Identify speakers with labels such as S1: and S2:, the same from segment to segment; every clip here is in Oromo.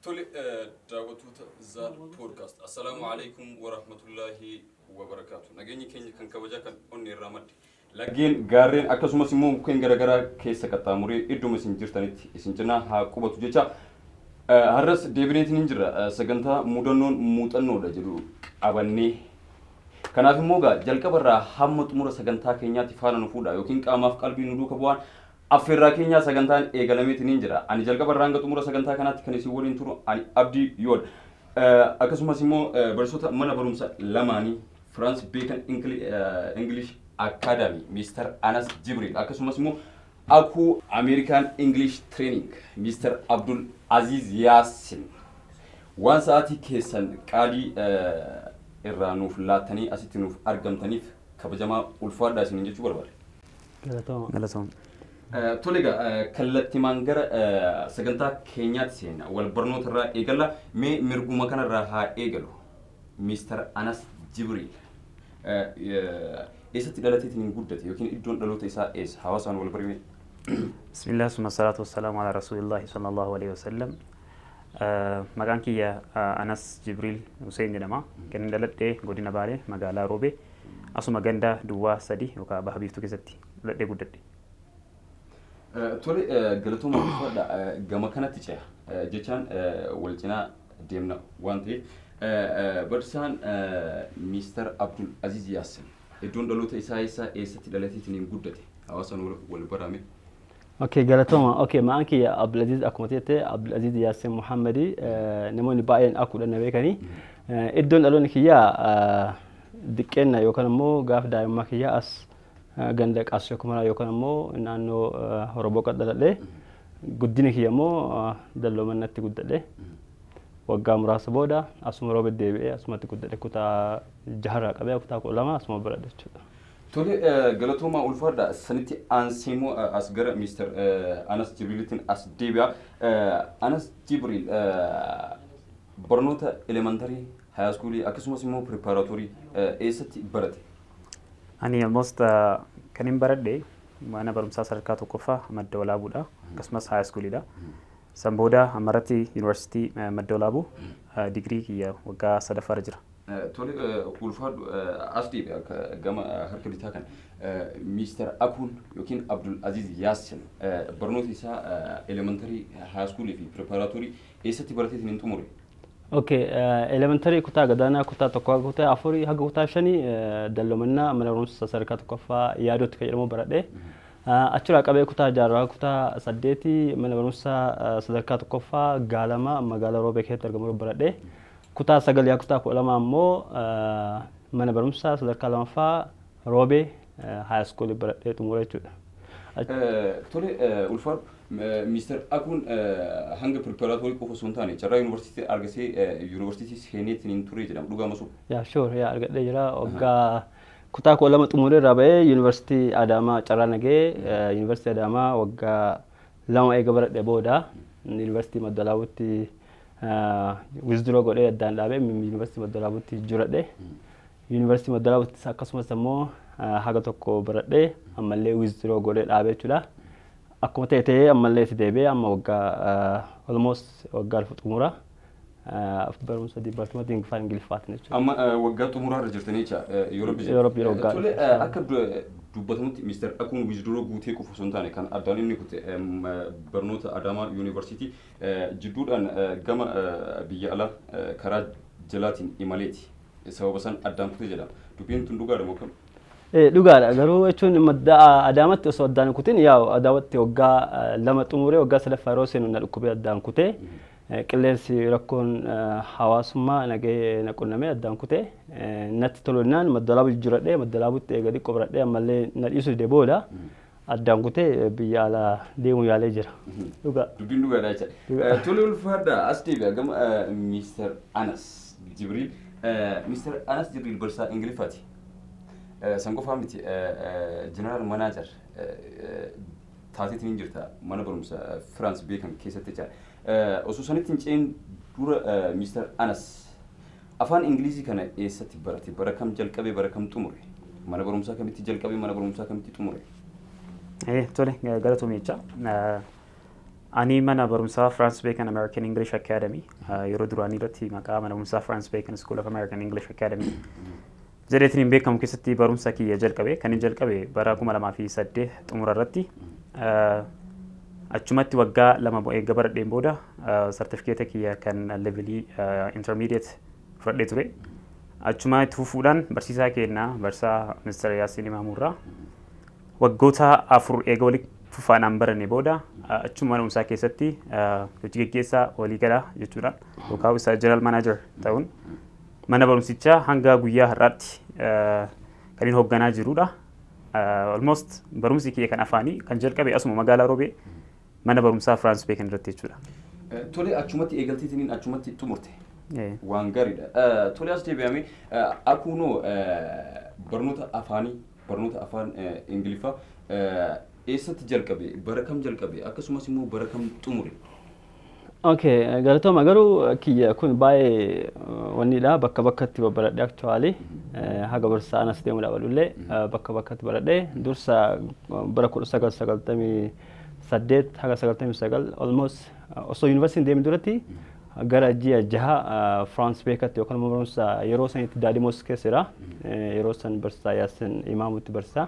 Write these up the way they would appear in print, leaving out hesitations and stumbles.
S1: Tole, daawwattoota Zaad Podcast. Assalaamu alaikum wa rahmatullahi wa barakaatu. Nageenyi keenya kan kabajaa kan onnee irraa madde. Laggeen, gaarreen akkasumas immoo mukkeen garaagaraa keessa qaxxaamuree idduma isin jirtanitti isin cinaa haa qubatu jecha har'as deebineetiin hin jirra sagantaa mudannoon muuxannoodha jedhu qabannee. Kanaaf immoo gaa jalqabarraa hamma xumura sagantaa keenyaatti faana nu fuudha yookiin qaamaaf qalbii nu duuka bu'aan affeerraa keenyaa sagantaan eegalameetiin hin jira. Ani jalqabarraa hanga xumura sagantaa kanaatti kan isin waliin turu ani Abdii Yood. Akkasumas immoo barsiisota mana barumsa lamaanii France Bacon English Academy Mr. Anas Jibril akkasumas immoo Akuu American English Training Mr. Abdul Aziz Yaasin waan sa'aatii keessan qaalii irraa nuuf laattanii asitti nuuf argamtaniif kabajamaa ulfaadhaa isiniin jechuu barbaada.
S2: Galatooma.
S3: Galatooma.
S1: Tole egaa, kallattimaan gara sagantaa keenyaatti seenna. Wal barnoota irraa eegalla. Mee mirguma kanarraa haa eegalu. Mr. Anas Jibriil. Eessatti dhalateetiin hin guddate yookiin iddoon dhaloota isaa eessa? Hawaasaan wal barime.
S3: Bismillah, summa salaatu wassalamu ala rasuulillahi sallallahu alaihi wasallam. Maqaan kiyya Anas Jibriil Hussein jedhama. Kan inni dhaladhe godina Baalee, magaalaa Roobee, asuma ganda duwwaa 3 yookaan Baha Biiftuu keessatti dhaladhee guddadhe.
S1: Tole, galatooma, ulfaadha. Gama kanatti ce'a. Jechaan wal cinaa deemna waan ta'eef barsiisaan Mr. Abdul Aziz Yaasin iddoon dhaloota isaa eessa, eessatti dhalateetiin hin guddate? Hawaasaan wal barame.
S2: Okay, galatooma. Okay, maqaan kiyya Abdulaziz, akkuma jette Abdulaziz Yaasin Muhammadi, namoonni baay'een akkuudhaan na beekanii. Iddoon dhaloonni kiyya diqqeenna yookaan immoo gaaf daa'imummaa kiyya as ganda Qaassoo Kumaraa yookaan immoo naannoo Horoboqa dhaladhe. Guddina kiyya immoo Dalloomannatti guddadhe. Waggaa muraasa booda asuma Roobe deebi'ee asumatti guddadhe, kutaa jaharraa qabee kutaa 12 asuma baradhe jechuudha.
S1: Tole, galatoomaa, ulfaadha. Sanitti aansee immoo as gara Mr. Anas Jibriilittiin as deebi'a. Anas Jibriil barnoota elementary, high schoolii akkasumas immoo preparatory eessatti barate?
S3: Ani almost kan hin baradhe mana barumsaa sadarkaa tokkoffaa Madda Walaabuudha. Akkasumas high schoolidha. San booda ammarratti yuunivarsiitii Madda Walaabuu digirii kiyya waggaa sadaffaarra jira.
S1: Tole, ulfaadhu. As deebi'a gama harka bitaa kan Mr. Akuun yookiin Abdul Aziz Yaasin barnoota isaa elementary, high schoolii fi preparatory eessatti barateetiin hin xumure?
S2: Okay, elementary kutaa gadaanaa kutaa tokko haga kutaa afurii haga kutaa shanii Dallomannaa mana barumsa sadarkaa tokkoffaa Yaadootti kan jedhamu baradhe. Achirraa qabee kutaa jaarraa kutaa saddeetii mana barumsa sadarkaa tokkoffaa Gaalamaa magaalaa Roobee keessatti argamu baradhe. Kutaa sagalii kutaa 12 ammoo mana barumsa sadarkaa lamaffaa Roobee high schoolii baradhee xumure jechuudha.
S1: Tole, ulfaadhu. Mr. Akuun hanga preparatory qofa osoo hin taane carraa yuunivarsiitii argatee yuunivarsiitii seeneetiin hin ture jedhama. Dhugaa masoo?
S2: Yeah, sure, yeah, argadhee jira. Waggaa kutaa 12 xumuree irraa bahee yuunivarsiitii Adaamaa carraa nagee yuunivarsiitii Adaamaa waggaa 2 eega baradhe booda yuunivarsiitii Madda Walaabuutti withdraw godhee addaan dhaabee yuunivarsiitii Madda Walaabuutti juradhe. Yuunivarsiitii Madda Walaabuutti akkasumas immoo haga tokko baradhee ammallee withdraw godhee dhaabee jechuudha. Akkuma ta'e ta'ee ammallee itti deebi'ee amma waggaa almost waggaa dhufu xumura. Barumsa dipartimentii afaan Ingiliffaatiin jechuudha.
S1: Amma waggaa xumuraarra jirtanii jecha yeroo rabbi
S2: jedhe. Yeroo rabbi jedhe waggaa.
S1: Tole, akka dubbatamutti Mr. Akuun withdraw guutee qofa osoo hin taane kan addaan inni kute barnoota Adaamaa Yuunivarsiitii jidduudhaan gama biyya alaa karaa jalaatiin imaleeti. Sababa san addaan kute jedhama. Dubbiin tun dhugaadha moo kam?
S2: Dhugaadha, garuu jechuun madda Adaamatti osoo addaan kutin yaa'u Adaamatti waggaa 2 xumuree waggaa sadaffaa yeroo seenu na dhukkubee addaan kutee, qilleensi rakkoon hawaasummaa nagahee na qunnamee addaan kutee natti tolunnaan Madda Walaabuu jijjiiradhee Madda Walaabuutti eega xiqqoo baradhee ammallee na dhiisuu dide booda addaan kutee biyya alaa deemuu yaalee jira. Dhugaa.
S1: Dubbiin dhugaadha jecha. Tole, ulfaadha. As deebi'a gama Mr. Anas Jibriil. Mr. Anas Jibriil barsiisaa Ingiliffaati. San qofaa miti, general manager taateetiin hin jirta mana barumsa Firaans beekan keessatti jechaadha. Osoo sanitti hin ce'in dura Mr. Anas afaan Ingilizii kana eessatti barate? Bara kam jalqabe? Bara kam xumure? Mana barumsaa kamitti jalqabe? Mana barumsaa kamitti xumure?
S3: Tole, galatoomii jecha. Ani mana barumsaa France Bacon American English Academy, yeroo duraanii irratti maqaa mana barumsaa France Bacon School of American English Academy jedheetiin hin beekamu keessatti barumsa kiyya jalqabe. Kan hin jalqabe bara 2008 xumura irratti. Achumatti waggaa 2 eegga baradheen booda sartifikeeta kiyya kan levelii intermediate fudhadhee ture. Achuma itti fufuudhaan barsiisaa keenya, barsiisaa Mr. Yaasiin Imaamurraa waggoota 4 eega walitti fufaadhaan baranne booda, achuma mana barumsaa keessatti hojii geggeessaa waliigalaa jechuudhaan yookaan isa general manager ta'uun mana barumsichaa hanga guyyaa har'aatti kan inni hoogganaa jirudha. Almost barumsi kiyya kan afaanii kan jalqabe asuma magaalaa Roobee mana barumsaa France Bacon irratti jechuudha.
S1: Tole, achumatti eegalteetiin achumatti xumurte. Waan gaariidha. Tole, as deebi'amee akunoo barnoota afaanii, barnoota afaan Ingiliffaa eessatti jalqabe, bara kam jalqabe, akkasumas immoo bara kam xumure?
S2: Okay, galatooma. Garuu kiyya kun baay'ee wannidha, bakka bakkatti baradhe. Actually haga barsaa anas deemu dhaabadhullee bakka bakkatti baradhe. Dursa bara 1998 haga 99, almost osoo yuunivarsiitiin deemin duratti, gara ji'a 6 France Bacontti yookaan immoo barumsa yeroo sanitti Daadimoos keessa jira. Yeroo san barsiisaa Yaasin Imaamutti barsiisaa.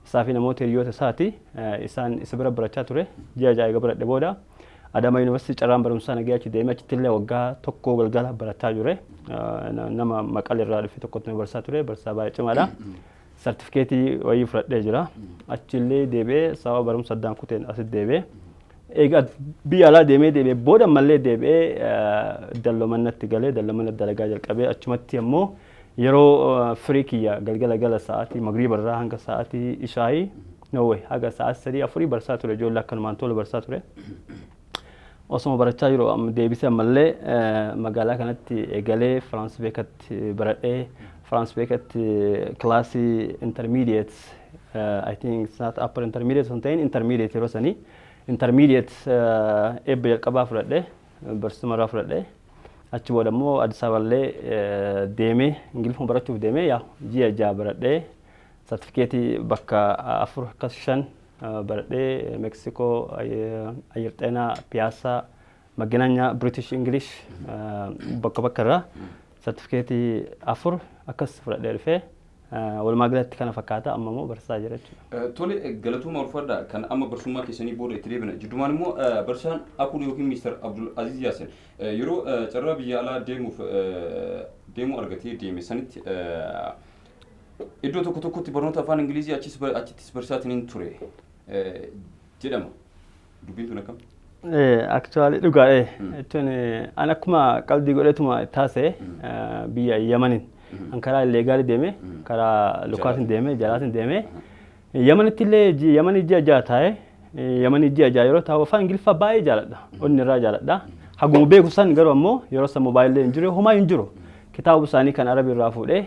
S2: Isaa fi namoota hiriyoota isaati. Isaan isa bira barachaa ture. Ji'a 6 eega baradhe booda Adama Yuunivarsiitii carraan barumsaa nagee achi deemee achitti illee waggaa 1 galgala barachaa ture. Nama Maqal irraa dhufe tokkotti nu barsiisaa ture. Barsiisaa baay'ee cimaadha. Sartifikeetii wayii fudhadhee jira. Achillee deebi'ee sababa barumsa addaan kuteen asitti deebi'ee. Egaa biyya alaa deemee deebi'ee booda ammallee deebi'ee dallomannatti galee dallomannatti dalagaa jalqabee, achumatti ammoo yeroo firii kiyya galgala gala sa'aatii magriiba irraa hanga sa'aatii ishaayii, no way, haga sa'aatii 3 4 barsaa ture. Ijoollee akkanumaan tolu barsaa ture. Osoma barachaa jiru deebisee ammallee magaalaa kanatti eegalee France Bacontti baradhee, France Bacontti kilaasii intermediate, I think it's not upper intermediate osoo hin ta'in intermediate, yeroo sanii intermediate eebba jalqabaa fudhadhee barsiisuma irraa fudhadhee. Achi booda immoo Addis Ababallee deemee Ingiliffuma barachuuf deemee, yaa ji'a 6 baradhee sartifikeetii bakka afur akkas shan baradhee, Meeksikoo, Ayyir Xeenaa, Piyaasaa, Maginanya, British English, bakka bakka irraa sartifikeetii afur akkas fudhadhee dhufee. Walumaa galatti kana fakkaata. Amma immoo barsiisaa jira jechuudha.
S1: Tole, galatooma, ulfaadha. Kan amma barsiisummaa keessanii booda itti deebina. Jiddumaan immoo barsiisaan Akuun yookiin Mister Abdul Aziz Yaasin yeroo carraa biyya alaa deemuuf deemuu argatee deeme sanitti iddoo tokko tokkotti barnoota afaan Ingilizii achittis barsiisaatiin ture jedhama. Dubbiin tun akkam?
S2: Actually dhugaa jechuun an akkuma qalbii godheetuma taasise biyya Yamaniin an karaa illegal deeme, karaa lukaatiin deeme, jalaatiin deeme. Yamanitti illee Yamanii ji'a 6 taa'e. Yamanii ji'a 6 yeroo taa'u afaan Ingiliffaa baay'ee jaaladha. Onni irraa jaaladha. Haguma beeku san garuu ammoo yeroo san moobaayillee hin jiru, homaa hin jiru. Kitaaba isaanii kan Arabii irraa fuudhee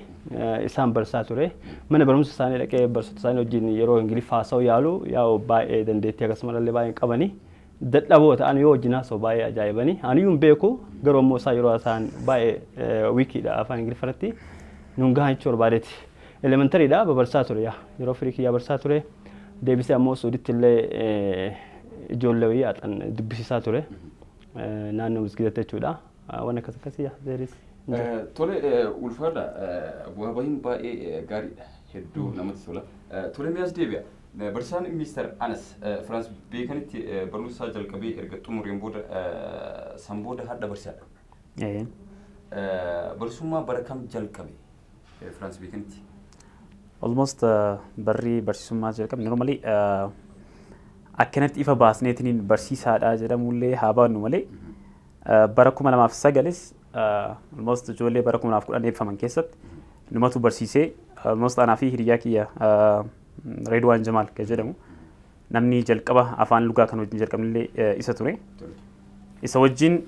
S2: isaan barsiisaa ture. Mana barumsa isaanii dhaqee barsiisota isaanii wajjin yeroo Ingiliffaa haasa'u yaalu, yaa'u baay'ee dandeettii akkasumallee baay'ee hin qabani. Dadhaboo ta'an yoo wajjin haasa'u baay'ee ajaa'ibani. Aniyyuu hin beeku, garuu ammoo isaan yeroo isaan baay'ee weakiidha afaan Ingiliffaa irratti nuun gahan jechuu barbaadeeti. Elementarydha babarsaa ture, yaa yeroo firii kiyyaa barsaa ture. Deebisee ammoo Suuditti illee ijoollee wayii haxan dubbisiisaa ture. Naannoo masgiidatti jechuudha. Waan akkas akkasii yaa zeeris.
S1: Tole, ulfaadha, bu'aa bahiin baay'ee gaariidha. Hedduu namatti tola. Tole, mi'as deebi'a. Barsiisaan Mister Anas Firaans Beekanitti barumsa isaa jalqabee erga xumureen booda san booda hadha barsiisaadha. Barsiisummaa bara kam jalqabe Firaans Beekanitti?
S3: Almost barri barsiisummaa jalqabne normally akkanatti ifa baasneetiin barsiisaadha jedhamullee haa baannu malee, bara 2009s almost ijoollee bara 2010 eebbifaman keessatti numatu barsiisee. Almost anaa fi hiriyaa kiyya Reedwaan Jamaal kan jedhamu, namni jalqaba afaan lugaa kan wajjin jalqabnillee isa ture. Isa wajjin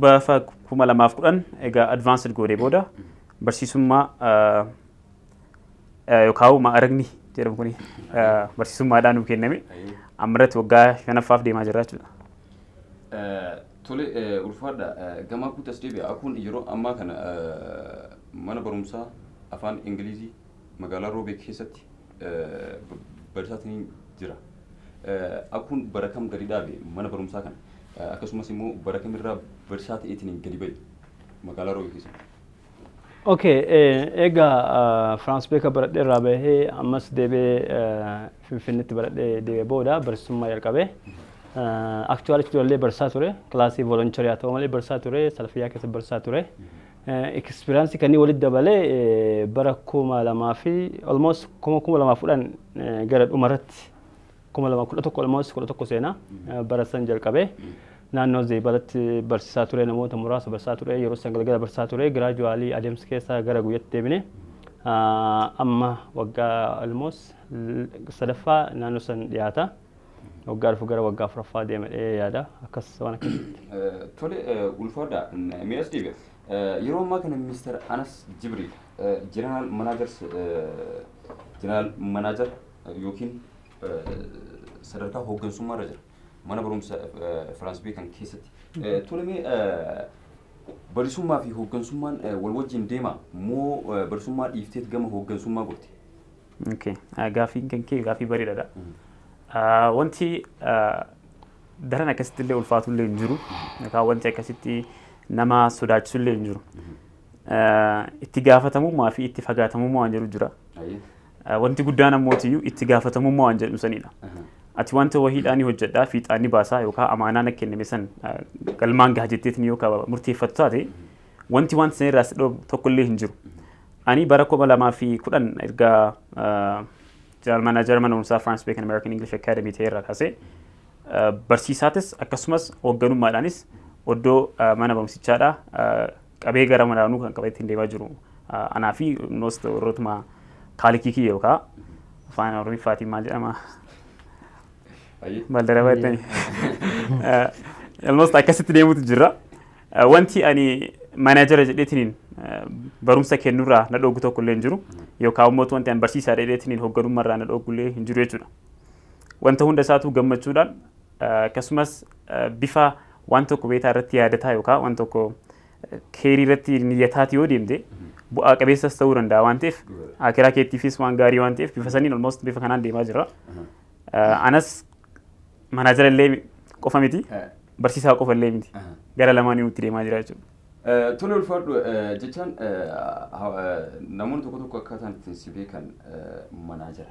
S3: bafa 2010 egaa advanced godhee booda barsiisummaa yookaan ma'aragni jedhamu kuni barsiisummaadhaan nu kenname. Amma irratti waggaa shanaffaaf deemaa jirra jechuudha.
S1: Tole, ulfaadha, gamaa kuutas deebi'a. Akuun yeroo ammaa kana mana barumsaa afaan Ingilizii magaalaa Roobee keessatti barsiisaatiin jira. Akuun bara kam gadi dhaabe mana barumsaa kana, akkasumas immoo bara kamirraa barsiisaa ta'eetiin gadi ba'e magaalaa Roobee keessatti?
S2: Okay, egaa Firaans Beeker baradhee irraa bahee, ammas deebi'ee Finfinneetti baradhee deebi'ee booda barsiisummaa jalqabe. Actually durallee barsiisaa ture, kilaasii volunteerii haa ta'u malee barsiisaa ture, salfiyyaa keessa barsiisaa ture. Experience kanneen walitti dabalee bara 2000 fi almost 2010 gara dhumarratti, 2011, almost 11 seenaa bara san jalqabe. Naannoo Zeebalatti barsiisaa ture, namoota muraasa barsiisaa ture, yeroo san galgala barsiisaa ture, gradually adeemsa keessa gara guyyatti deebine. Amma waggaa almost sadaffaa naannoo san dhiyaata. Waggaa dhufu gara waggaa afuraffaa deemadhee yaada, akkas waan akkasitti.
S1: Tole, ulfaadha. Mee as deebi'a. Yeroo ammaa kana Mr. Anas Jibriil general manager yookiin sadarkaa hooggansummaa irra jira mana barumsa Firaans Beekan keessatti. Tole, mee barsiisummaa fi hooggansummaan wal wajjin deema moo barsiisummaa dhiifteet gama hooggansummaa gorte?
S3: Okay. Gaaffiin kan kee gaaffii bareedaadha. Wanti daran akkasitti illee ulfaatu illee hin jiru. Yookaan wanti akkasitti nama sodaachisu illee hin jiru. Itti gaafatamummaa fi itti fagaatamummaa waan jedhu jira. Wanti guddaan ammootiyyuu itti gaafatamummaa waan jedhu sanidha. Ati wanta wahiidhaan ni hojjedhaa, fiixaan ni baasaa yookaan amaanaan akka kenname san galmaan gaha jetteetiin yookaan murteeffattu taate, wanti wanta san irraa si dhoobu tokko illee hin jiru. Ani bara 2010 erga general manager mana barumsaa France Bacon American English Academy ta'e irraa kaasee barsiisaatis akkasumas hoogganummaadhaanis oddoo mana barumsichaadha qabee gara manaanuu kan qabee ittiin deemaa jiru anaa fi nost warrootuma kaalikii kiyya yookaan afaan Oromiffaatiin maal jedhama, baldaraba jettanii. Almost akkasitti deemutu jira. Wanti ani manager jedheetiniin barumsa kennurraa na dhoogu tokko illee hin jiru. Yookaan immoo wanti ani barsiisaa jedheetiniin hoogganummaarraa na dhoogu illee hin jiru jechuudha. Wanta hunda isaatu gammachuudhaan, akkasumas bifa waan tokko beetaa irratti yaadataa yookaan waan tokko keerii irratti niyyataati yoo deemte bu'aa qabeessas ta'uu danda'a waan ta'eef, akiraa keettiifis waan gaarii waan ta'eef, bifa saniin almost bifa kanaan deemaa jira. Anas manager illee qofa miti, barsiisaa qofa illee miti, gara lamaanii nutti deemaa jira jechuudha.
S1: Tole, ulfaadhu. Jechaan namoonni tokko tokko akkaataan ittiin si beekan manager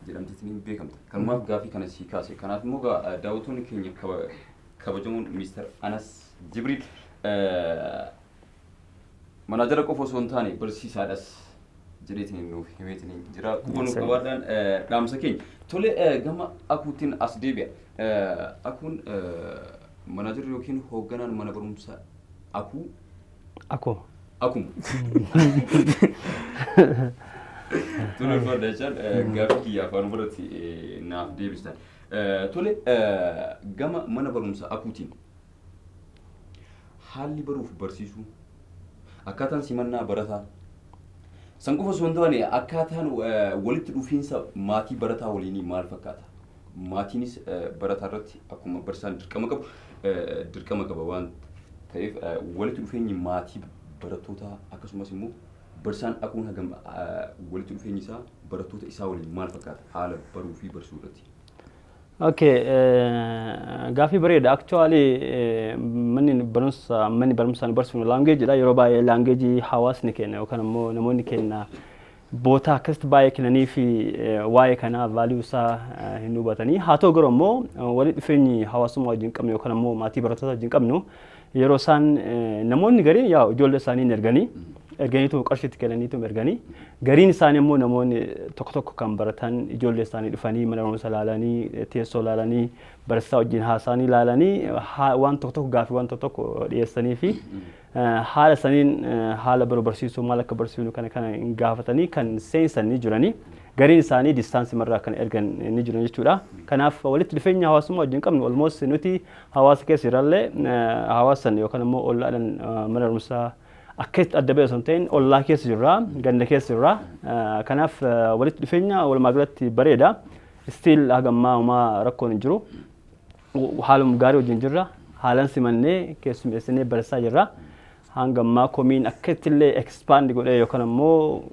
S1: jedhamteetiin beekamta. Kanumaaf gaafii kana si kaase. Kanaaf immoo daawwattoonni keenya kabajamoon, Mr. Anas Jibriil manager qofa osoo hin taane barsiisaadhas jedheetiin nuuf himeetiin jira. Quba nuuf qabaadhaan dhaamsa keenya. Tole, gama akuutiin as deebi'a. Akuun managerri yookiin hoogganaan mana barumsaa akuu
S2: Akoo.
S1: Akkuma. Tole, ulfaadha. Jechaan gaaffii kiyya afaan biratti naaf deebistan. Tole, gama mana barumsaa akuutiin haalli baruuf barsiisuu, akkaataan simannaa barataa san qofa osoo hin taane, akkaataan walitti dhufiinsa maatii barataa waliinii maal fakkaata? Maatiinis barataa irratti akkuma barsiisaan dirqama qabu dirqama qaba waan ta'eef, walitti dhufeenyi maatii barattootaa akkasumas immoo barsiisaan akuun hagam walitti dhufeenyi isaa barattoota isaa waliin maal fakkaata haala baruu fi barsiisuu irratti?
S2: Okay, gaaffii bareeda. Actually manni barumsaa nu barsiifnu languageidha. Yeroo baay'ee language hawaasni keenya yookaan immoo namoonni keenya boota akkasitti baay'ee kennanii fi waa'ee kanaa value isaa hin hubatanii. Haa ta'u garuu immoo walitti dhufeenyi hawaasummaa wajjin qabnu yookaan immoo maatii barattoota wajjin qabnu, yeroo isaan namoonni gariin yaa ijoollee isaanii hin erganii, erganiitu qarshiitti kennaniitu erganii, gariin isaanii immoo namoonni tokko tokko kan baratan ijoollee isaanii dhufanii mana barumsa ilaalanii, teessoo ilaalanii, barsiisaa wajjin haasa'anii ilaalanii, waan tokko tokko gaaffii waan tokko tokko dhiyeessanii fi haala saniin haala baruu barsiisuu maal akka barsiifnu kana kana hin gaafatanii kan seensan ni jiranii. Gariin isaanii distance marraa kan ergan ni jiran jechuudha. Kanaaf walitti dhufeenya hawaasummaa wajjin qabnu, almost nuti hawaasa keessa jirallee hawaasan yookaan immoo ollaadhaan mana barumsaa akka itti adda ba'e osoo hin ta'in ollaa keessa jirra, ganda keessa jirra. Kanaaf walitti dhufeenya walumaa galatti bareeda. Still haga ammaa homaa rakkoon hin jiru. Haaluma gaarii wajjin jirra. Haalan simannee keessummeessinee barsiisaa jirra. Hanga ammaa komiin akka ittillee expand godhee yookaan immoo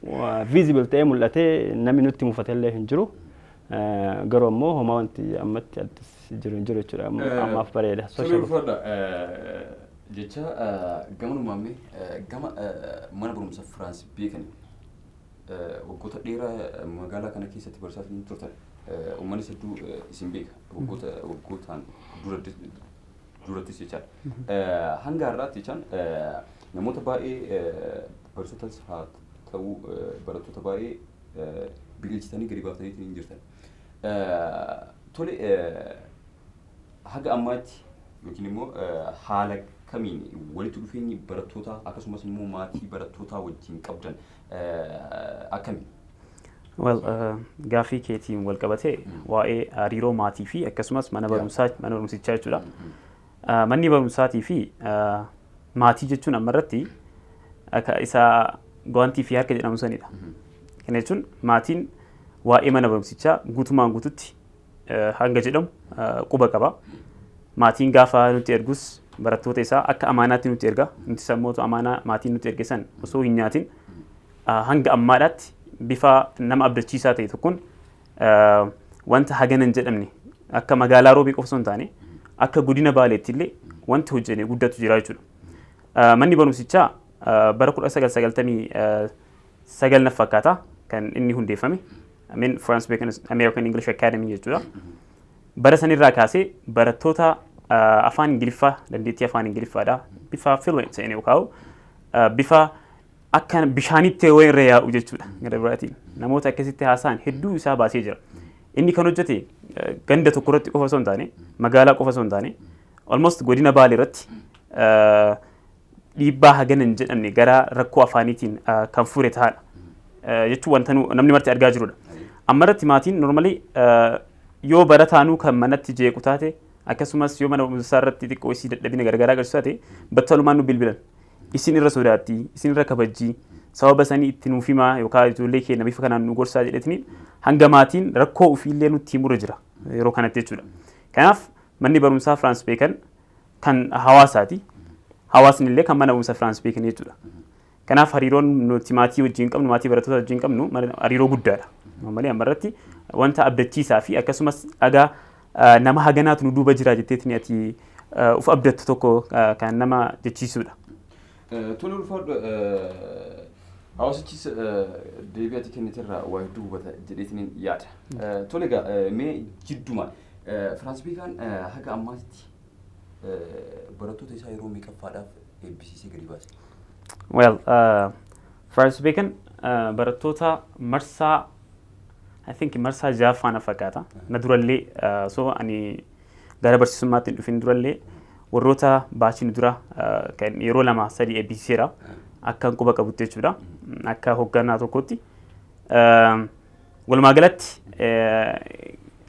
S2: visible ta'ee mul'atee namni nutti muufatellee hin jiru. Garuu ammoo homaa wanti ammatti addis jiru hin jiru jechuudha. Ammaaf bareeda.
S1: Tole, ulfaadha. Jecha gama numaamee gama mana barumsa Firaans Beekanii waggoota dheeraa magaalaa kana keessatti barsiisaa turtan. Uummanni hedduu isin beeka, waggoota waggootaan durattis jechaadha. Hanga har'aatti jechaan namoota baay'ee, barsiisotas haa ta'uu barattoota baay'ee biqilchitanii gadi baaftanii hin jirtan. Tole, haga ammaatti yookiin immoo haala kamiin walitti dhufeenyi barattootaa akkasumas immoo maatii barattootaa wajjin qabdan akkami?
S3: Well, gaaffii keetiin wal qabatee waa'ee hariiroo maatii fi akkasumas mana barumsaa, mana barumsichaa jechuudha. Manni barumsaatii fi maatii jechuun ammarratti akka isa gwaantii fi harka jedhamu sanidha. Kana jechuun maatiin waa'ee mana barumsichaa guutumaan guututti hanga jedhamu quba qaba. Maatiin gaafa nutti ergus barattoota isaa akka amaanaatti nutti erga. Nuti sammootu amaanaa maatiin nutti erge san osoo hin nyaatin hanga ammaadhaatti bifa nama abdachiisaa ta'e tokkoon wanta hagana hin jedhamne akka magaalaa Roobii qofa osoo hin taane akka godina Baaleetti illee wanti hojjene guddatu jira jechuudha. Manni barumsichaa bara 1999 na fakkaata kan inni hundeeffame. I mean, France Bacon American English Academy jechuudha. Bara sanirraa kaasee barattoota afaan Ingiliffaa, dandeettii afaan Ingiliffaadha bifa fluent ta'een yookaan bifa akka bishaanitti wayii irra yaa'u jechuudha gara biraatiin. Namoota akkasitti haasa'an hedduu isaa baasee jira. Inni kan hojjete ganda tokko irratti qofa osoo hin taane, magaalaa qofa osoo hin taane, almost godina Baalee irratti dhiibbaa hagana hin jedhamne gara rakkoo afaaniitiin kan fure ta'adha. Jechuun wanta namni marti argaa jirudha. Amma irratti maatiin normally yoo barataanuu kan manatti jeequ taate, akkasumas yoo mana barumsaa irratti xiqqoo isii dadhabina garagaraa agarsiisu taate, battalumaan nu bilbilan. Isin irra sodaatti, isin irra kabajjii, sababa sanii itti nuuf himaa yookaan ijoollee keenya bifa kanaan nu gorsaa jedhetini hanga maatiin rakkoo ofiillee nutti himurra jira yeroo kanatti jechuudha. Kanaaf manni barumsaa Firaans Beekan kan hawaasaati. Hawaasni illee kan mana barumsaa Firaans Beekan jechuudha. Kanaaf hariiroon nuti maatii wajjin qabnu, maatii barattoota wajjin qabnu hariiroo guddaadha. Malee ammarratti wanta abdachiisaa fi akkasumas dhagaa nama haganaatu nu duuba jira jetteetini ati uf abdattu tokko kan nama jechiisudha.
S1: Tole, ulfaadhu. Hawaasichis deebii ati kenniterraa waa hedduu hubata jedheetiin yaada. Tole egaa, mee jidduma Firaans Beekaan haga ammaatti barattoota isaa yeroo meeqaffaadhaaf eebbisiisee gadi baase?
S3: Well, Francis Bacon barattoota marsaa, I think, marsaa ja'affaa na fakkaata. Na durallee so ani gara barsiisummaatti hin dhufin durallee warroota baachii nu dura kan yeroo lama sadi eebbisiiseera. Akka quba qabutti jechuudha. Akka hoogganaa tokkotti. Walumaa galatti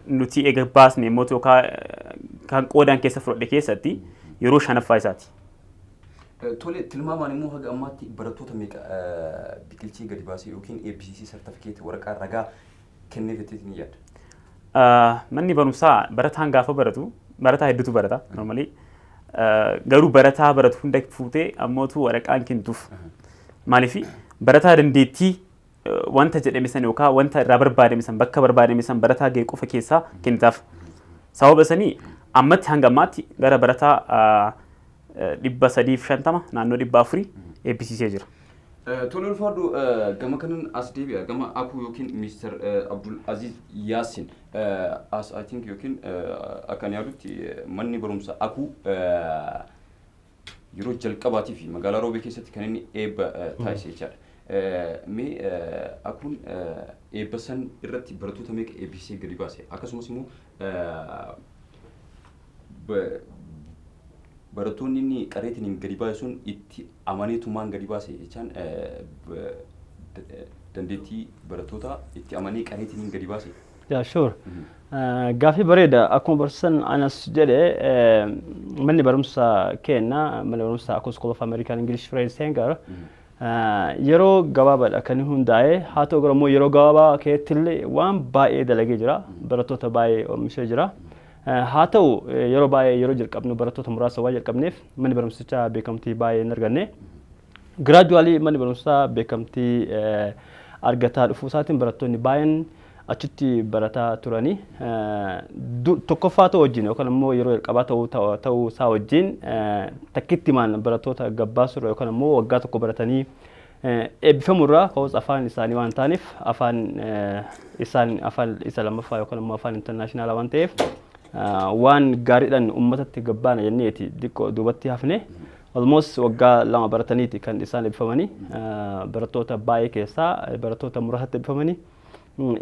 S3: nuti eega baasne immoo yookaan kan qoodaan keessa fudhadhe keessatti yeroo shanaffaa isaati.
S1: Tole, tilmaamaan immoo haga ammaatti barattoota meeqa biqilchee gadi baasee yookiin eebbisiisee sartifikeetii waraqaa ragaa kenneef jetteetii ni yaadda?
S3: Manni barumsaa barataan gaafa baratu barataa hedduutu barata normally. Garuu barataa baratu hunda fuutee ammootu waraqaan kennuuf. Maaliif barataa dandeettii wanta jedhame san yookaan wanta irraa barbaadame san bakka barbaadame san barataa ga'e qofa keessaa kennitaaf. Sababa sanii ammatti hanga ammaatti gara barataa 350, naannoo 400 eebbisiisee jira.
S1: Tole, ulfaadhu. Gama kanan as deebi'a, gama Akuu yookiin Mister Abdul Aziz Yaasin. As I think yookiin akka ani yaadutti manni barumsa Akuu yeroo jalqabaatii fi magaalaa Roobee keessatti kan inni eebba taasise jechaadha. Mee Akuun eebba san irratti barattoota meeqa eebbisee gadi baase? Akkasumas immoo barattoonni inni qareetiin gadi baase sun itti amaneetumaan gadi baase jechaan dandeettii barattoota itti amanee qareetiin gadi baase?
S2: Yeah, sure. Gaaffii bareeda. Akkuma barsiisan anas jedhe, manni barumsa keenya, mana barumsa Akuu School of American English French Center, yeroo gabaabaadha kan inni hundaa'e. Haa ta'u garuu immoo yeroo gabaabaa keessatti illee waan baay'ee dalagee jira. Barattoota baay'ee oomishee jira. Haa ta'u, yeroo baay'ee yeroo jalqabnu barattoota muraasa waan jalqabneef manni barumsichaa beekamtii baay'ee hin arganne. Gradually manni barumsaa beekamtii argataa dhufuu isaatiin barattoonni baay'een Achitti barataa turanii tokkoffaa ta'uu wajjin yookaan immoo yeroo jalqabaa ta'uu isaa wajjin takkitti maan barattoota gabbaasurra yookaan immoo waggaa tokko baratanii eebbifamurraa ka'us afaan isaanii waan ta'aniif, afaan isaan afaan isa lammaffaa yookaan immoo afaan international waan ta'eef, waan gaariidhaan uummatatti gabbaana jenneeti xiqqoo duubatti hafne. Almost waggaa 2 barataniiti kan isaan eebbifamanii. Barattoota baay'ee keessaa barattoota muraasatti eebbifamanii.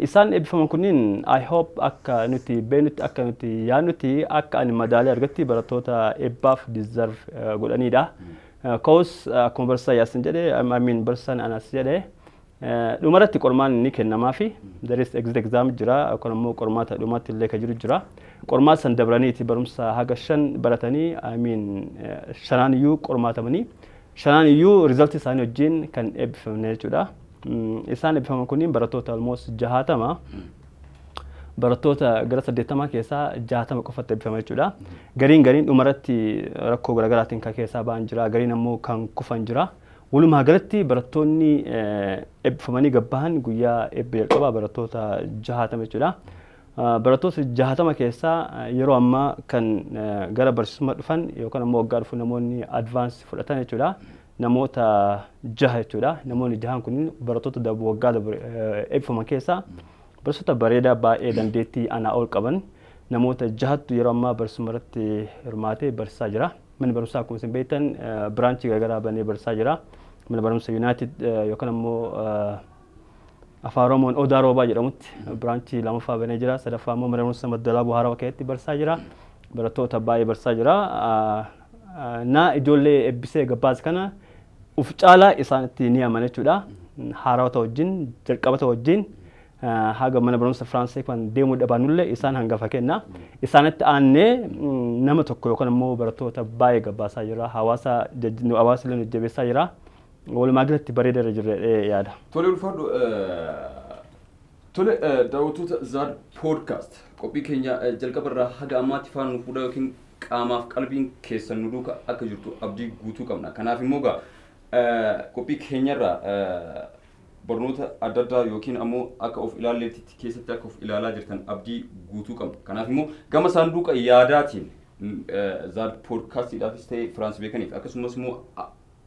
S2: Isaan eebbifaman kunniin, I hope, akka nuti beeknutti, akka nuti yaadnutti, akka ani madaalee argatti, barattoota eebbaaf deserve godhanidha. Ka'us akkuma barsiisaa Yaasin jedhe, I mean barsiisaan Anas jedhe, dhumarratti qormaan ni kennamaa fi there is exit exam jira yookaan immoo qormaata dhumaatti illee kan jiru jira. Qormaata san dabraniiti barumsa haga shan baratanii, I mean shanaan iyyuu qormaatamanii, shanaan iyyuu result isaanii wajjin kan eebbifamne jechuudha. Isaan eebbifaman kunniin barattoota almost 60, barattoota gara 80 keessaa 60 qofatti eebbifama jechuudha. Gariin gariin dhumarratti rakkoo garaagaraatiin kan keessaa ba'an jira, gariin ammoo kan kufan jira. Walumaa galatti barattoonni eebbifamanii gabbahan guyyaa eebba jalqabaa barattoota 60 jechuudha. Barattoota 60 keessaa yeroo ammaa kan gara barsiisummaa dhufan yookaan ammoo waggaa dhufu namoonni advance fudhatan jechuudha. Namoota jaha jechuudha. Namoonni jahan kunniin barattoota waggaa eebbifaman keessaa barsiisota bareedaa baay'ee dandeettii anaa ol qaban namoota jahattu yeroo ammaa barsiisummaa irratti hirmaatee barsiisaa jira. Manni barumsaa akkuma isin beektan branch garaagaraa banee barsiisaa jira. Mana barumsa United yookaan ammoo afaan Oromoon Odaa Roobaa jedhamutti branch lamaffaa banee jira. Sadaffaa immoo mana barumsa Maddalaa Buhaaraa keessatti barsiisaa jira. Barattoota baay'ee barsiisaa jira. Na ijoollee eebbisee gabbaas kana uf caalaa isaanitti ni amana jechuudha. Haarawata wajjin, jalqabata wajjin, haga mana barumsa Firaansee kan deemuu dhabaanullee isaan hangafa kenna. Isaanitti aannee nama tokko yookaan immoo barattoota baay'ee gabbaasaa jira. Hawaasa illee jajjabeessaa jira. Walumaa galatti bareeda irra jirra yaada.
S1: Tole, ulfaadhu. Tole, daawwattoota Zaad Podcast, qophii keenya jalqaba irraa haga ammaatti faana nu fuudhaa yookiin qaamaaf qalbiin keessan nu duuka akka jirtu abdii guutuu qabna. Kanaaf immoo gaa qophii keenyarraa barnoota adda addaa yookiin ammoo akka of ilaalleetti keessatti akka of ilaalaa jirtan abdii guutuu qabna. Kanaaf immoo gama saanduqa yaadaatiin Zaad Podcastiidhaafis ta'e Firaans Beekaniif akkasumas immoo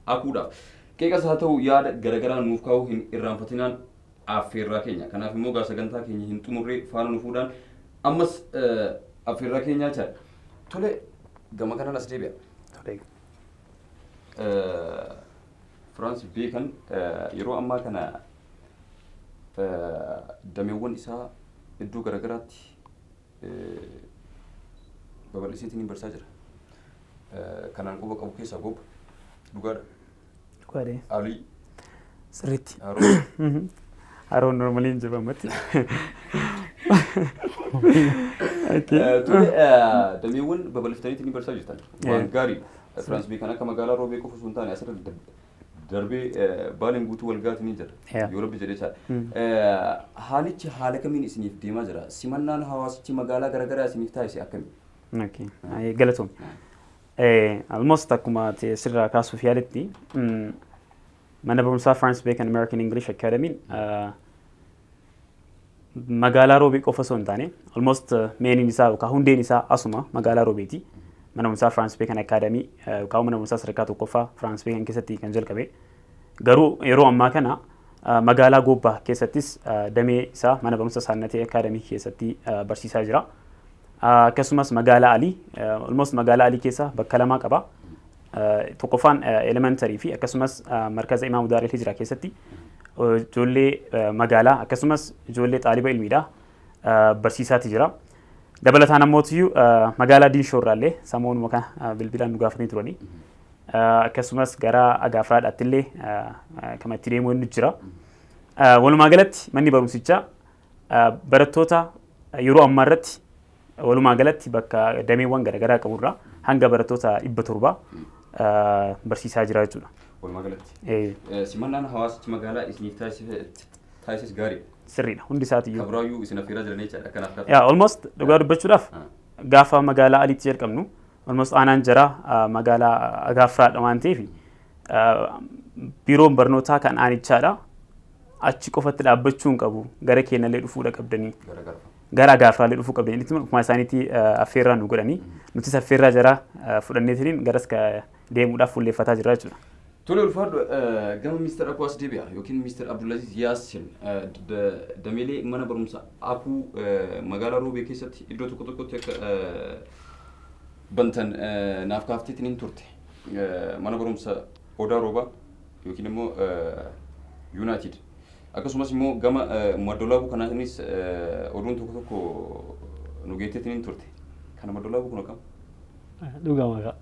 S1: akuudhaaf qeeqas haa ta'u yaada garaagaraa nuuf kaa'uu hin irraanfatinaan affeerraa keenya. Kanaaf immoo gaa sagantaa keenya hin xumurree faana nu fuudhaan ammas affeerraa keenyaa jechaadha. Tole, gama kanaan as deebi'a.
S3: Tole.
S1: Firaans Beekan yeroo ammaa kana dameewwan isaa iddoo garaagaraatti babal'iseetiin barsiisaa jira. Kanaan quba qabu keessaa Goba. Dhugaadha.
S3: Dhugaadha.
S1: Alii.
S3: Sirriitti.
S1: Haroo.
S3: Haroon normally hin jiru ammatti.
S1: Tole, dameewwan babal'iftaniitiin barsiisaa jirtan. Waan gaarii. Firaans Beekan akka magaalaa Roobee qofa osoo hin taane asirra darbee Baaleen guutuu wal gaatii jira. Yoo Rabbi jedhee jira. Haalichi haala kamiin isiniif deemaa jira? Simannaan hawaasichi magaalaa garaagaraa isiniif taasise akkamii?
S3: Okay. Galatoom. Almost akkuma sirraa kaasuuf yaaletti, mana barumsaa France Bacon American English Academy magaalaa Roobee qofa osoo hin taane, almost mainiin isaa yookaan hundeen isaa asuma magaalaa Roobeeti. Mana barumsaa France Bacon Academy yookaan mana barumsaa sadarkaa tokkoffaa France Bacon keessatti kan jalqabe. Garuu yeroo ammaa kana magaalaa Gobbaa keessattis damee isaa mana barumsa Saannatee Academy keessatti barsiisaa jira. Akkasumas magaalaa Alii, almost magaalaa Alii keessa bakka lamaa qaba. Tokkoffaan elementary fi akkasumas markaza Imaamu Daaril Hijraa keessatti ijoollee magaalaa akkasumas ijoollee xaaliba ilmiidha barsiisaati jira. Dabalataan ammootiyyuu magaalaa Diinshoo irraallee samoonuma kana bilbilaan nu gaafatanii turanii. Akkasumas gara Agaafraadhaatti illee kan itti deemuu inni jira. Walumaa galatti manni barumsichaa barattoota yeroo ammaa irratti walumaa galatti bakka dameewwan garaagaraa qaburraa hanga barattoota 700 barsiisaa jira jechuudha.
S1: Walumaa galatti. Simannaan hawaasichi magaalaa isiniif taasises gaarii.
S3: Sirriidha, hundi isaatiyyuu.
S1: Kabiraayyuu isin affeeraa jiran jechaadha kanaaf.
S3: Yaa, almost dhugaa dubbachuudhaaf gaafa magaalaa Aliitti jalqabnu, almost aanaan jaraa magaalaa Agaafraadha waan ta'eef, biiroon barnootaa kan aanichaadha. Achi qofatti dhaabbachuu hin qabu, gara keenyallee dhufuudha qabdanii.
S1: Gara garfa.
S3: Gara gaafraallee dhufuu qabdanii. Itti akkuma isaaniitti affeerraa nu godhanii, nutis affeerraa jara fudhanneetiin garas deemuudhaaf fuulleeffataa jirra jechuudha.
S1: Tole, ulfaadhu. Gama Mister Akuu as deebi'a yookiin Mister Abdulaziz Yaasin, dameelee mana barumsa Akuu magaalaa Roobee keessatti iddoo tokko tokkotti akka bantan naaf kaafteetiin hin turte. Mana barumsa Odaa Roobaa yookiin immoo United. Akkasumas immoo gama Madolaabuu kanaanis oduun tokko tokko nu geetteetiin hin turte. Kana Madolaabuu kun akkam?
S2: Dhugama ka.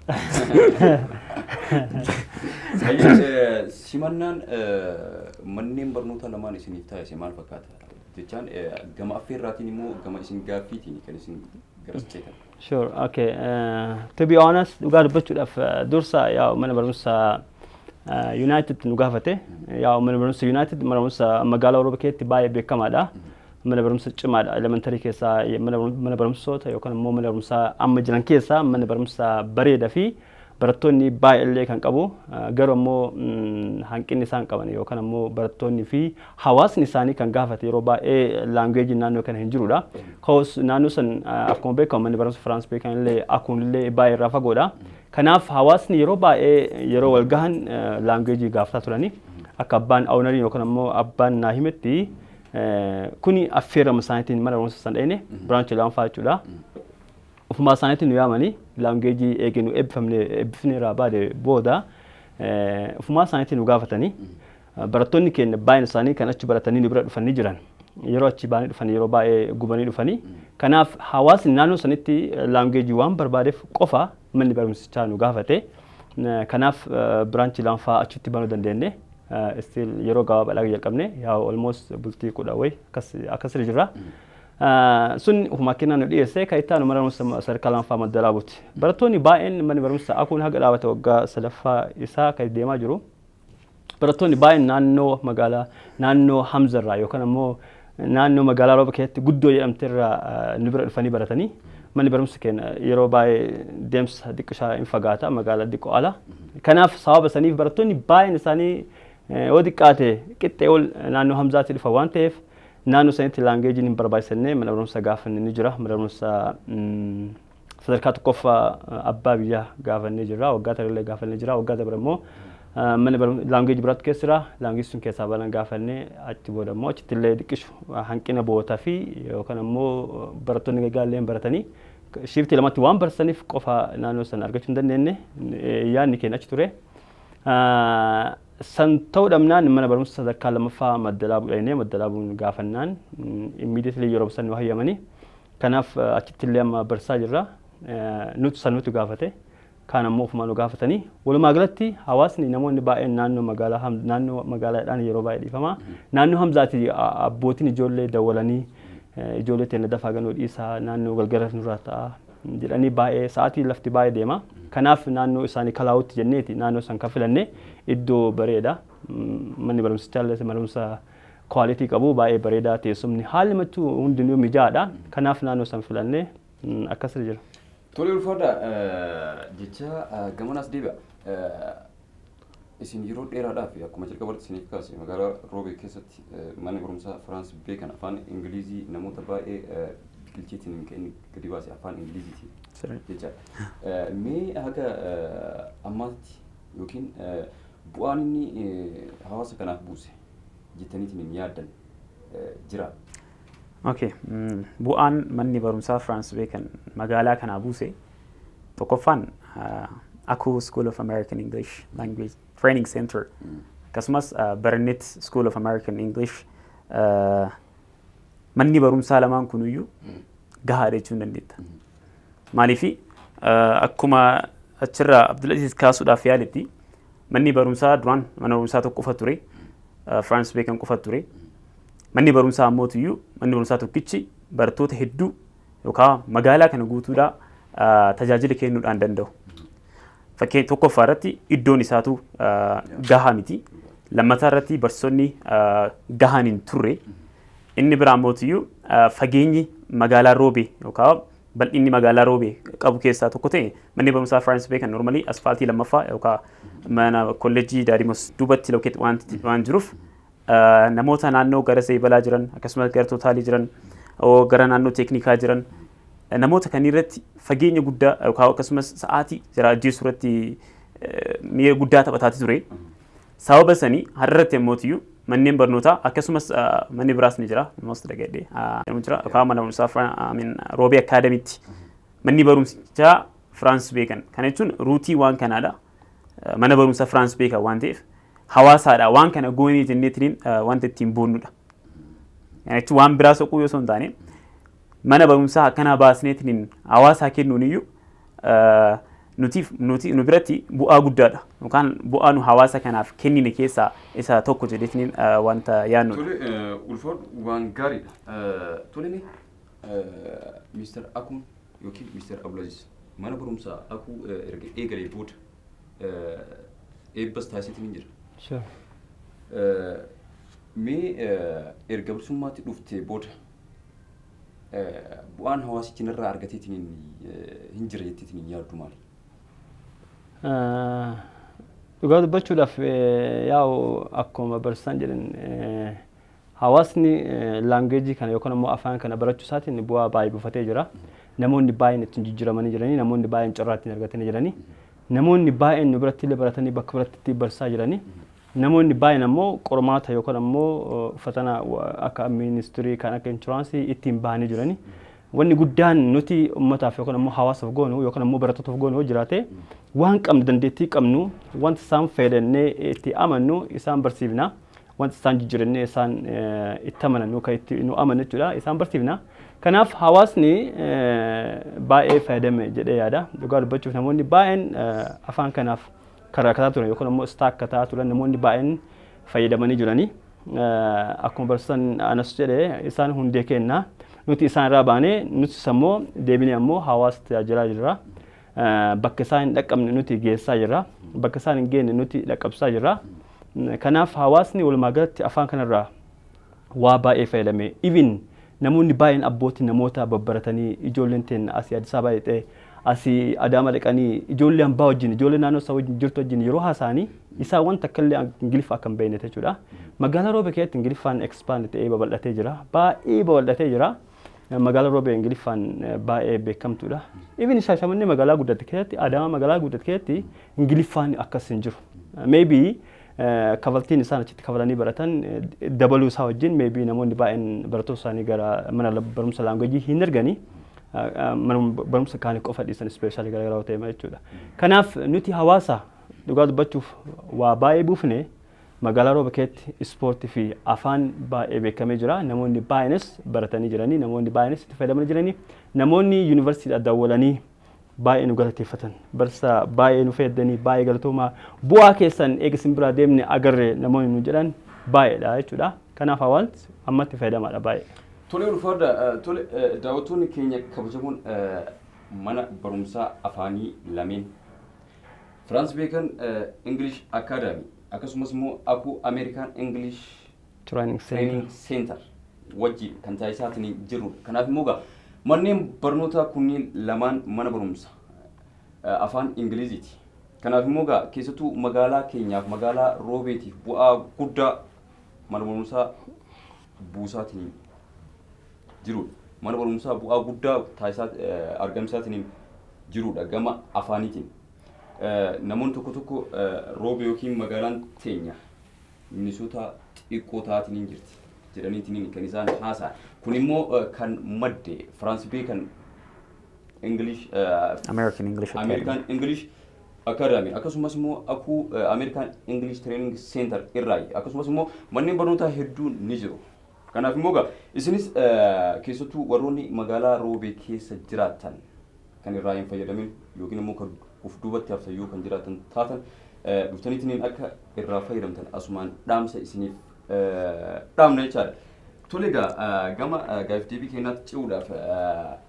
S1: Hayyee, simannaan manneen barnoota lamaan isiniif taasise maal fakkaata? Jechaan gama affeerraatiin immoo gama isin gaaffiitiin kan isin garas ceetan.
S2: Sure, okay. To be honest, dhugaa dubbachuudhaaf dursa yaa mana barumsa United nu gaafate. Yaa mana barumsa United mana barumsa magaalaa Roobee keessatti baay'ee beekamaadha. Mana barumsa cimaadha. Elementary keessaa mana barumsoota yookaan immoo mana barumsaa amma jiran keessaa mana barumsa bareedaa fi barattoonni baay'ee kan qabu, garuu ammoo hanqinni isaan qaban yookaan ammoo barattoonni fi hawaasni isaanii kan gaafate yeroo baay'ee languageiin naannoo kana hin jirudha. Cause naannoo san akkuma beekamu manni barumsa Firaans beekan illee Akuun illee baay'ee irraa fagoodha. Kanaaf hawaasni yeroo baay'ee yeroo wal gahan language gaafataa turani. Akka abbaan ownerii yookaan ammoo abbaan naa himetti, kuni affeerama isaaniitiin mana barumsa san dhayne, branch lammaffaa jechuudha. Ofumaa isaaniitiin nu yaamanii, language eegee nu eebbifamne eebbifne irraa baade booda ofumaa isaaniitiin nu gaafatanii. Barattoonni keenya baay'een isaanii kan achi baratanii nu bira dhufanii jiran, yeroo achi baanii dhufanii yeroo baay'ee gubanii dhufanii. Kanaaf hawaasni naannoo sanitti language waan barbaadeef qofa manni barumsichaa nu gaafate. Kanaaf branch lammaffaa achitti banuu dandeenye. Still yeroo gabaabaadhaa jalqabne, yaa almost bultii 10 wayi akkasirra jirra. Sun ofuma kennaa nu dhiyeesse. Kan itti aanu mana barumsa sadarkaa lammaffaa Madda Walaabuuti. Barattoonni baay'een manni barumsa Akuun haga dhaabate waggaa sadaffaa isaa kan deemaa jiru. Barattoonni baay'een naannoo magaalaa naannoo Hamzarraa yookaan ammoo naannoo magaalaa Rooba keessatti guddoo jedhamte irraa nu bira dhufanii baratanii. Manni barumsa keenya yeroo baay'ee deemsa xiqqishaa hin fagaata, magaalaa xiqqoo ala. Kanaaf sababa saniif barattoonni baay'een isaanii yoo xiqqaate qixxee ol naannoo Hamzaatti dhufa waan ta'eef, naannoo sanitti languageiin hin barbaachisannee mana barumsa gaafanne ni jira. Mana barumsa sadarkaa tokkoffaa abbaa biyyaa gaafannee jirra. Waggaa tarillee gaafannee jira. Waggaa dabra immoo mana language biraatti keessa jira. Language sun keessaa balan gaafannee, achi booda immoo achitti illee xiqqishu hanqina bootaa fi yookaan immoo barattoonni gaggaallee baratanii shift lamatti waan barsaniif qofa naannoo sana argachuu hin dandeenye, yaadni keenya achi ture. San ta'uu dhabnaan mana barumsa sadarkaa lammaffaa Madda Walaabuu dhaqnee, Madda Walaabuun gaafannaan immediately yeroo san nu hayyamanii. Kanaaf achitti illee amma barsaa jirra. Nuti san nuti gaafate. Kaan ammoo ofumaa nu gaafatanii. Walumaa galatti hawaasni, namoonni baay'een naannoo magaalaa, naannoo magaalaadhaan yeroo baay'ee dhiifama. Naannoo Hamzaati abbootiin ijoollee dawwalanii, ijoollee teenya dafaa ganuu dhiisaa, naannoo galgala nurraa ta'a jedhanii, baay'ee sa'aatii lafti baay'ee deema. Kanaaf naannoo isaanii kalaa'utti jenneeti naannoo san kan filanne. Iddoo bareeda. Manni barumsichaa illee barumsa quality qabu, baay'ee bareedaa, teessumni haalli machuu hundinuu mijaadha. Kanaaf naannoo san filannee akkasii jira.
S1: Tole, ulfaadha. Jecha gamanaas deebi'a. Isin yeroo dheeraadhaaf akkuma jalqabarratti isiniif kaase magaalaa Roobee keessatti manni barumsaa Firaans beekan afaan Ingilizii namoota baay'ee biqilcheetiin kan inni gadi baase afaan Ingiliziiti jechaadha. Mee haga ammaatti yookiin bu'aan inni hawaasa kanaaf buuse jettaniitiin hin yaaddan jira?
S3: Okay. Bu'aan manni barumsaa Firaans beekan magaalaa kanaa buuse tokkoffaan Aku School of American English Language Training Center, akkasumas Barnet School of American English, manni barumsaa lamaan kunuyyuu gahaadha jechuu hin dandeetta. Maaliifi, akkuma achirraa Abdulaziz kaasuudhaaf yaaletti, manni barumsaa duraan mana barumsaa tokko qofa ture. Firaans beekan qofa ture. Manni barumsaa ammootiyyuu manni barumsaa tokkichi barattoota hedduu yookaan magaalaa kana guutuudhaa tajaajila kennuudhaan danda'u. Fakkeenya tokkoffaa irratti iddoon isaatu gahaa miti. Lammataa irratti barsiisonni gahaan hin turre. Inni biraa ammootiyyuu fageenyi magaalaa Roobee yookaan bal'inni magaalaa Roobee qabu keessaa tokko ta'e manni barumsaa Firaans beekan normally asfaaltii lammaffaa yookaan mana kolleejjii Daadimos duubatti locate waan jiruuf Namoota naannoo gara Zeebalaa jiran, akkasumas gara Tootaalii jiran, gara naannoo teeknikaa jiran, namoota kan irratti fageenya guddaa yookaan akkasumas sa'aatii jira ajjeesuu irratti miira guddaa taphataati ture. Sababa sanii har'arratti immoo manneen barnootaa, akkasumas manni biraas ni jira, almost dhagadhee jira, yookaan mana barumsaa Roobee Akaadamiitti manni barumsichaa Firaans Beekan. Kana jechuun ruutii waan kanaadha. Mana barumsaa Firaans Beekan waan ta'eef hawaasaadha waan kana goonee jenneetiin wanta ittiin boonnudha. Kana jechuun waan biraa soquu yoo osoo hin taane, mana barumsaa akkanaa baasneetiin hawaasaa kennuun iyyuu nuti nu biratti bu'aa guddaadha yookaan bu'aa nu hawaasa kanaaf kennine keessaa isa tokko jedheetiin wanta yaadnudha.
S1: Tole, ulfaadhu, waan gaariidha. Tole, mee Mister Akuun yookiin Mister Abdulaziz mana barumsaa Akuu erga eegalee booda eebbas taasiseetiin hin jira. Mee erga bilisummaatti dhuftee booda bu'aan hawaasichi irraa argateetiin hin jira jetteetiin hin yaaddu maali?
S2: Dhugaa dubbachuudhaaf, yaa'u akkuma barsiisaan jedhan, hawaasni language kana yookaan immoo afaan kana barachuu isaatiin bu'aa baay'ee buufatee jira. Namoonni baay'een ittiin jijjiiramanii jiranii, namoonni baay'een carraa ittiin argatanii jiranii, namoonni baay'een nu biratti illee baratanii bakka biratti barsiisaa jiranii. Namoonni baay'een ammoo qormaata yookaan ammoo fatana akka ministirii kan akka entrance ittiin bahanii jiranii. Wanni guddaan nuti uummataaf yookaan ammoo hawaasaaf goonu yookaan ammoo barattootaaf goonu yoo jiraate, waan qabnu, dandeettii qabnu, wanta isaan fayyadannee itti amannu isaan barsiifna. Wanta isaan jijjiirannee isaan itti amanan kan itti nu amannu jechuudha, isaan barsiifna. Kanaaf hawaasni baay'ee fayyadame jedhee yaada. Dhugaa dubbachuuf, namoonni baay'een afaan kanaaf karaa kataa turan yookaan ammoo stuck kataa turan, namoonni baay'een fayyadamanii jiranii. Akkuma barsiisan Anas jedhee, isaan hundee kenna. Nuti isaan irraa baanee, nutis ammoo deebinee ammoo hawaasa tajaajilaa jirra. Bakka isaan hin dhaqqabne nuti geessaa jirra. Bakka isaan hin geenye nuti dhaqqabsaa jirra. Kanaaf hawaasni walumaa galatti afaan kanarraa waa baay'ee fayyadame. Even namoonni baay'een, abbootii namoota babbaratanii, ijoolleen teenya asii Addis Ababaa dhaqxee, asii Adaama dhaqanii, ijoollee hambaa wajjin, ijoollee naannoo isaa wajjin jirtu wajjin yeroo haasa'anii, isaan wanta akka illee Ingiliffa akka hin beekne jechuudha. Magaalaa Roobee keessatti Ingiliffaan expand ta'ee babal'atee jira. Baay'ee babal'atee jira. Magaalaa Roobee Ingiliffaan baay'ee beekamtuudha. Even Shaashamannee magaalaa guddatte keessatti, Adaamaa magaalaa guddatte keessatti Ingiliffaan akkas hin jiru. Maybe kafaltiin isaan achitti kafalanii baratan dabaluu isaa wajjin maybe namoonni baay'een barattoota isaanii gara mana barumsa language hin erganii, mana barumsa kaanii qofa dhiisan, special garaagaraa ta'e jechuudha. Kanaaf nuti hawaasa dhugaa dubbachuuf waa baay'ee buufne. Magaalaa Rooba keessatti ispoortii fi afaan baay'ee beekamee jira. Namoonni baay'eenis baratanii jiranii, namoonni baay'eenis itti fayyadamanii jiranii, namoonni yuunivarsiitiidhaan daawwalanii baay'ee nu galateeffatan. Barsiisaa, baay'ee nu fayyadanii, baay'ee galatoomaa, bu'aa keessan eega isin biraa deemne agarre namoonni nu jedhan baay'eedha jechuudha. Kanaaf hawaasni ammatti fayyadamaadha baay'ee.
S1: Tole, ulfaadha. Tole, daawwattoonni keenya kabajamoon, mana barumsaa afaanii lameen, Firaans Beekan English Academy akkasumas immoo Akuu American English
S2: Training Center.
S1: Training Center wajjin kan taasisaatiin jirrudha. Kanaaf immoo egaa manneen barnootaa kunniin lamaan mana barumsa afaan Ingiliziiti. Kanaaf immoo egaa keessattuu magaalaa keenyaaf, magaalaa Roobeetiif bu'aa guddaa mana barumsaa buusaatiin jirudha. Mana barumsaa bu'aa guddaa taasisaa argamsaatiin jirudha gama afaaniitiin. Namoonni tokko tokko Roobe yookiin magaalaan teenya Minisoota xiqqoo taatiin hin jirti jedhaniitiin kan isaan haasa'an. Kun immoo kan madde Firaans Beekan English
S3: American English Academy.
S1: American English Academy akkasumas immoo Akuu American English Training Center irraayi, akkasumas immoo manneen barnootaa hedduun ni jiru. Kanaaf immoo egaa isinis keessattuu warroonni magaalaa Roobee keessa jiraatan kan irraa hin fayyadamin yookiin immoo kan uf duubatti haftan yoo kan jiraatan taatan, dhuftaniitiin akka irraa fayyadamtan asumaan dhaamsa isiniif dhaamna jechaadha. Tole, egaa gama gaafii deebii keenyaatti ce'uudhaaf,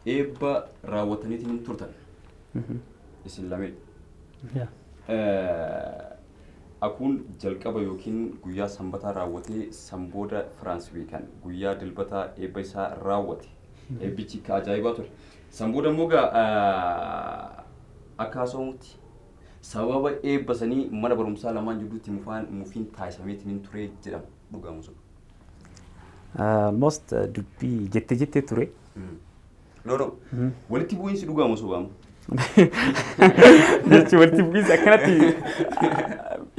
S1: eebba raawwataniitiin turtan isin lameen. Akuun jalqaba yookiin guyyaa sanbataa raawwatee, sanbooda Firaans Beekan guyyaa dilbataa eebba isaa raawwate. Eebbichi ka ajaa'ibaa ture. Sanbooda immoo egaa akka haasawamutti sababa eebba sanii mana barumsaa lamaan jidduutti mufiin taasifameetiin ture jedhama. Dhugaa moo soba?
S3: Almost dubbii jette jettee ture.
S1: No. Walitti bu'iinsi dhugaa moo sobaamu?
S3: Jechi walitti bu'iinsi akkanatti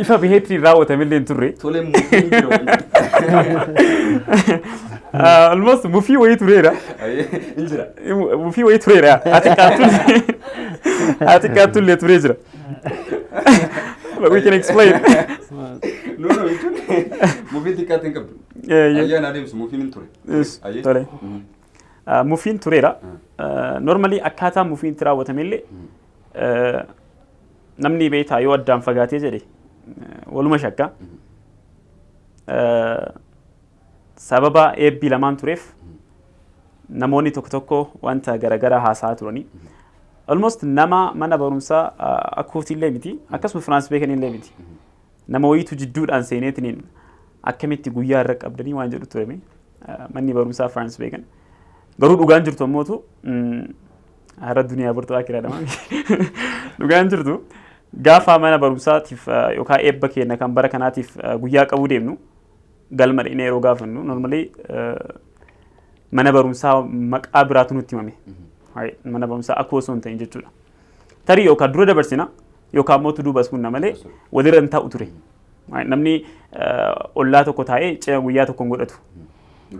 S3: ifa baheetti raawwatamillee hin turre.
S1: Tolee, mufiin jira.
S3: Almost mufii wayii tureera.
S1: Hin jira.
S3: Mufii wayii tureera. Haa xiqqaattullee turee jira. But we can explain.
S1: No, jechuun mufiin xiqqaatti hin qabdu. Ayyaana adeemsu mufiin hin ture.
S3: Yes, tole. Mufiin tureera. Normally akkaataa mufiin itti raawwatamellee namni beektaa yoo addaan fagaatee jedhe waluma shakka. Sababa eebbi lamaan tureef namoonni tokko tokko wanta garaagaraa haasa'aa turanii. Almost nama mana barumsaa akkuutillee miti, akkasuma Firaans beekanillee miti. Nama wayiitu jidduudhaan seeneetiniin akkamitti guyyaa irra qabdanii waan jedhu tureme manni barumsaa Firaans beekan. Garuu dhugaan jirtu ammootu har'a duniyaa bortuu akiraadha. Dhugaan jirtu gaafa mana barumsaatiif yookaan eebba keenya kan bara kanaatiif guyyaa qabuu deemnu galma dhaqnee yeroo gaafannu, normally mana barumsaa maqaa biraatu nutti himame. Mana barumsaa akkoo osoo hin ta'in jechuudha. Tarii yookaan dura dabarsina yookaan immoo duuba as kunna malee walirra hin taa'u ture. Namni ollaa tokko taa'ee ce'a guyyaa tokko hin godhatu.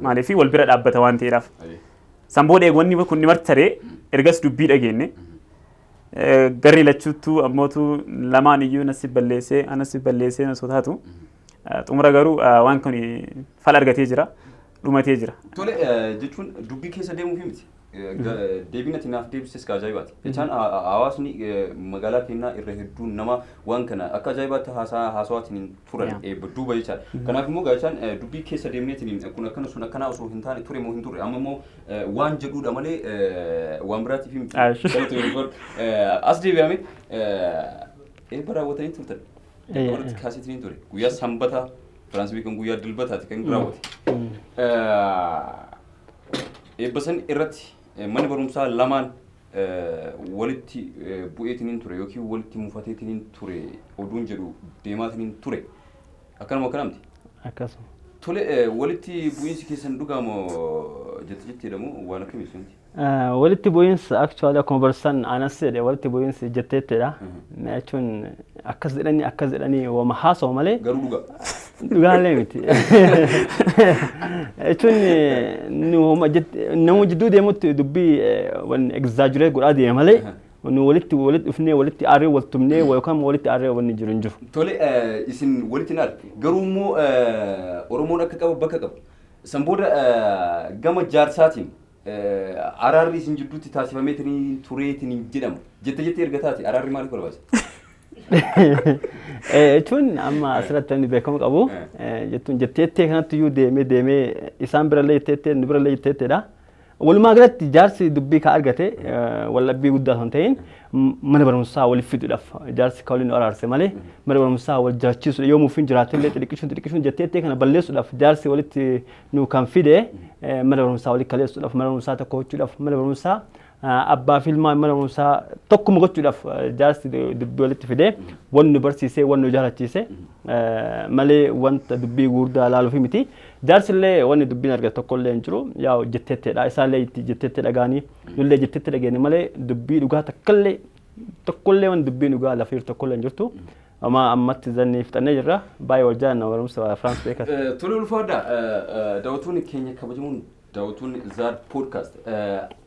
S3: Maaliif wal bira dhaabbata waan ta'eedhaaf. San booda eegwanni kun ni marti taree ergas dubbii dhageenye. Garri lachuuttuu ammootu lamaan iyyuu nasi balleessee anasi balleessee na sotaatu. Xumura garuu waan kun fala argatee jira. Dhumatee jira.
S1: Tole, jechuun dubbii keessa deemuufi miti. Deebiin ati naaf deebises ka ajaa'ibaati. Jechaan hawaasni magaalaa keenyaa irra hedduun nama waan kana akka ajaa'ibaatti haasawaatiin turan duuba jechaadha. Kanaaf immoo jechaan dubbii keessa deemneetiin kun akkana sun akkanaa osoo hin taane ture moo hin turre amma immoo waan jedhuudha malee waan biraatiif miti. As deebi'ame eebba raawwatanii turtan. Walitti kaaseetiin ture. Guyyaa Sanbataa, Firaans beekan guyyaa Dilbataati kan raawwate. Eebba san irratti manni barumsaa lamaan walitti bu'eetiin ture yookiin walitti mufateetiin ture oduun jedhu deemaatiin ture. Akkanuma akkanamti.
S2: Akkasuma.
S1: Tole, walitti bu'iinsi keessan dhugaa moo jette jetteedha moo waan akkamii sunti?
S2: Walitti bu'iinsa actually akkuma barsiisaan anas jedhe walitti bu'iinsi jetteettedha. Jechuun akkas jedhanii akkas jedhanii wama haasa'u malee.
S1: Garuu dhugaa.
S2: Dhugaallee miti. Jechuun nama jidduu deemutti dubbii wanni exaggerate godhaa deema malee nu walitti dhufnee walitti aarree wal tumnee yookaan walitti aarree wanni jiru hin jiru.
S1: Tole, isin walitti hin aarre. Garuu immoo Oromoon akka qaba bakka qaba. San booda gama jaarsaatiin araarri isin jidduutti taasifameetiin tureetiin jedhama. Jette jettee erga taate araarri maaliif barbaachisa?
S2: Jechuun amma asirratti inni beekamu qabu jechuun jetteettee kanatti iyyuu deemee deemee isaan birallee jetteettee nu birallee jetteetteedha. Walumaa galatti jaarsi dubbii ka argate wallabbii guddaa osoo hin ta'in mana barumsaa waliif fiduudhaaf jaarsi ka waliin nu araarse malee mana barumsaa wal jiraachisuudha yoo mufiin jiraatellee xixiqqishuun xixiqqishuun jetteettee kana balleessuudhaaf jaarsi walitti nu kan fide mana barumsaa walitti kaleessuudhaaf, mana barumsaa tokko gochuudhaaf, mana barumsaa abbaa fi ilmaa mana barumsaa tokkuma gochuudhaaf jaarsi dubbii walitti fide wanni nu barsiisee wanni nu jaalachiise malee wanta dubbii gurguddaa ilaaluuf miti. Jaarsi illee wanni dubbiin argate tokko illee hin jiru. Yaa jetteetteedha. Isaallee itti jetteettee dhagaanii nullee jetteettee dhageenye malee dubbii dhugaa takkallee tokkollee wanni dubbiin dhugaa lafa jiru tokkollee hin jirtu. Amma ammatti zanni fixannee jirra. Baay'ee wal jaalanna barumsa Firaans beekan.
S1: Tole, ulfaadha. Daawwattoonni keenya kabajamuun, daawwattoonni Zaad Podcast,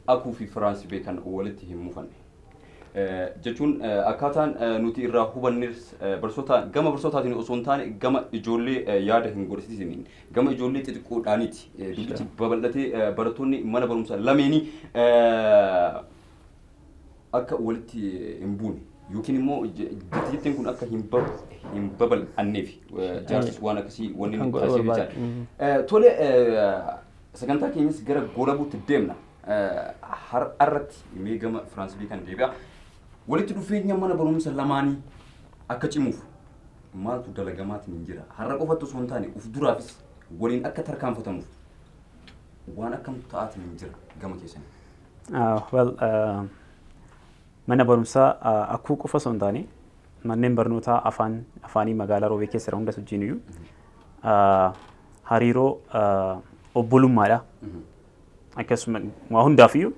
S1: Akuu fi Firaans beekan walitti hin mufanne. Jechuun akkaataan nuti irraa hubannes barsoota gama barsootaatiin osoo hin taane gama ijoollee yaada hin godhisiisiniin gama ijoollee xixiqqoodhaaniiti dubbichi babal'atee barattoonni mana barumsaa lameenii akka walitti hin buune yookiin immoo jettiin kun akka hin babal'anneef jaarsis waan akkasii wanni
S2: Kan
S1: nuti
S2: godhu
S1: taasisee
S2: barbaade.
S1: jechaadha. Tole, sagantaa keenyas gara goolabuutti deemna. Har'arratti mee gama Firaans kan deebi'a. Walitti dhufeenya mana barumsa lamaanii akka cimuuf maaltu dalagamaatiin hin jira? Har'a qofatti osoo hin taane uf duraafis waliin akka tarkaanfatamuuf waan akkamtu ta'aatiin hin jira gama keessanii?
S3: Well, mana barumsaa akkuu qofa osoo hin taane manneen barnootaa afaan afaanii magaalaa Roobee keessa jiran hunda wajjin iyyuu Hariiroo obbolummaadha. Akkasuma waa hundaafiyyuu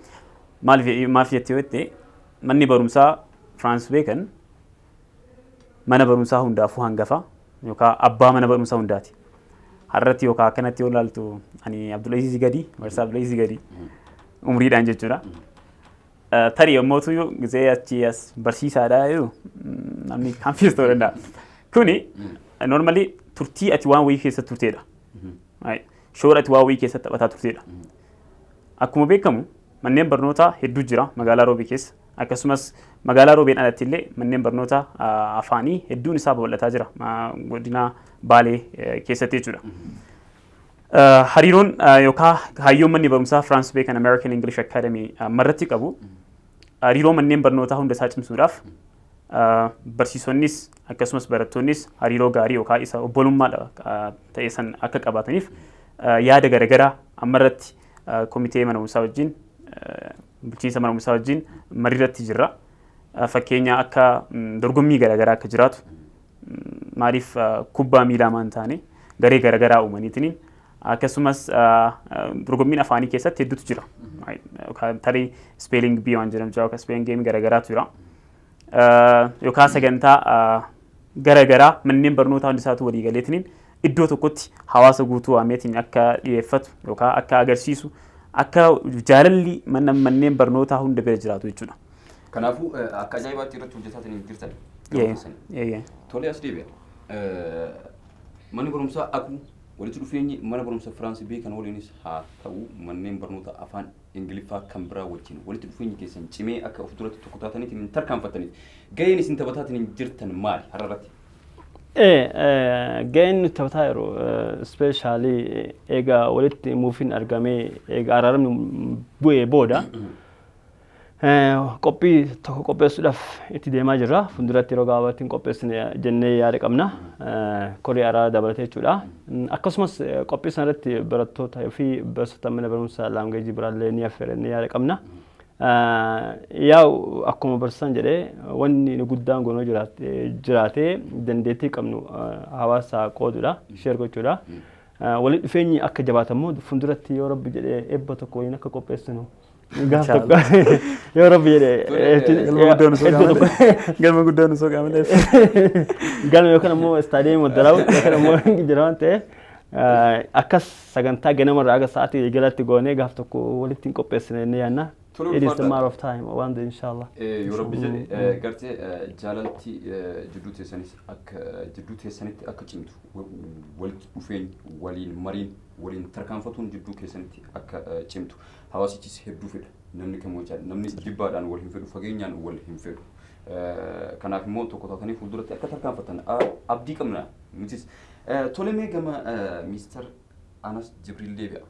S3: maaf jettee yoo jette, manni barumsaa Francis Bacon mana barumsaa hundaafuu hangafa yookaan abbaa mana barumsaa hundaati. Har'atti yookaan akkanatti yoo ilaaltu ani Abdulaziz gadi, barsiisaa Abdulaziz gadi umriidhaan jechuudha. Tarii yommuu gisee achi as barsiisaadha jedhu namni confuse ta'uu danda'a. Kuni normally turtii ati waan wayii keessa turteedha. Shoora ati waan wayii keessatti taphataa turteedha. Akkuma beekamu manneen barnootaa hedduu jira magaalaa Roobee keessa. Akkasumas magaalaa Roobeen alatti illee manneen barnootaa afaanii hedduun isaa babal'ataa jira godina Baalee keessatti jechuudha. Hariiroon yookaan kaayyoon manni barumsaa Francis Bacon American English Academy marratti qabu hariiroo manneen barnootaa hunda isaa cimsuudhaaf, barsiisonnis akkasumas barattoonnis hariiroo gaarii yookaan isa obbolummaa ta'e san akka qabaataniif yaada garaagaraa ammarratti komitee mana barumsaa wajjin, bulchiinsa mana barumsaa wajjin mariirratti jirra. Fakkeenya akka dorgommii garaagaraa akka jiraatu, maaliif kubbaa miilaa maan taane garee garaagaraa uumaniitiin, akkasumas dorgommiin afaanii keessatti hedduutu jira. Tarii spelling bee waan jedhamu jira yookaan spelling game garaagaraatu jira. Yookaan sagantaa garaagaraa manneen barnootaa hundi isaatu walii galeetiin iddoo tokkotti hawaasa guutuu waameetiin akka dhiyeeffatu yookaan akka agarsiisu, akka jaalalli manneen barnootaa hunda bira jiraatu jechuudha.
S1: Kanaafuu akka ajaa'ibaatti irratti hojjetaa jirtan. Tolee, as deebi'a. Manni barumsaa Akuu walitti dhufeenyi mana barumsa Francis Bacon waliinis haa ta'u manneen barnoota afaan Ingiliffaa kan biraa wajjin walitti dhufeenyi keessan cimee akka of duratti tokko taataniitiin hin tarkaanfattaniif gaheen isin taphataatiin jirtan maali har'arratti?
S2: Gaheen nuti taphataa jiru, especially egaa walitti muufiin argamee, egaa araaramni bu'ee booda, qophii tokko qopheessuudhaaf itti deemaa jirra. Fuulduratti yeroo gabaabaatti hin qopheessine jennee yaada qabna. Koree araaraa dabalatee jechuudha. Akkasumas qophii sana irratti barattoota fi barsiisota mana barumsaa language biraallee ni affeerannee yaada qabna. Yaa'u akkuma barsiisaan jedhee, wanni guddaan goonoo jiraatee dandeettii qabnu hawaasa qooduudha, share gochuudha. Walitti dhufeenyi akka jabaatamu fuulduratti yoo Rabbi jedhee eebba tokko waliin akka qopheessinu gaaf tokko yoo Rabbi jedhee.
S3: Galma guddaan osoo qaamaleef.
S2: Galma yookaan immoo istaadiyeemii Maddalaa'u yookaan immoo jira waan ta'eef, akkas sagantaa ganamarraa aga sa'aatii eegalatti goonee gaaf tokko walitti hin qopheessine inni yaanna. It is a matter of time one day, inshallah.
S1: Yoo Rabbi jedhe, gartee jaalalti jidduu teessanis akka jidduu teessanitti akka cimtu, walitti dhufeenyi, waliin mariin, waliin tarkaanfatuun jidduu keessanitti akka cimtu hawaasichis hedduu fedha. Namni kamuu jechaadha. Namni jibbaadhaan wal hin fedhu, fageenyaan wal hin fedhu. Kanaaf immoo tokko taatanii fuulduratti akka tarkaanfatan abdii qabna nutis. Tole, mee gama Mister Anas Jibriil deebi'a.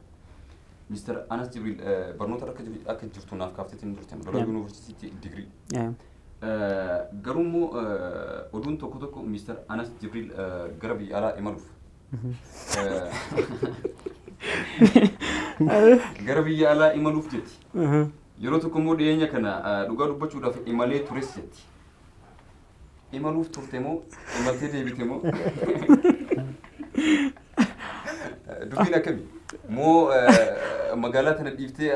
S1: Mister Anas Jibriil, barnoota akka jirtu naaf kaafteetiin turte. Lola Yuunivarsiitiitti digirii. Garuu immoo oduun tokko tokko Mister Anas Jibriil gara biyya alaa imaluuf, gara biyya alaa imaluuf jetti. Yeroo tokko immoo dhiyeenya kana dhugaa dubbachuudhaaf imalee tures jetti. Imaluuf turte moo imaltee deebite moo? Dubbiin akkami? Moo magaalaa tana dhiiftee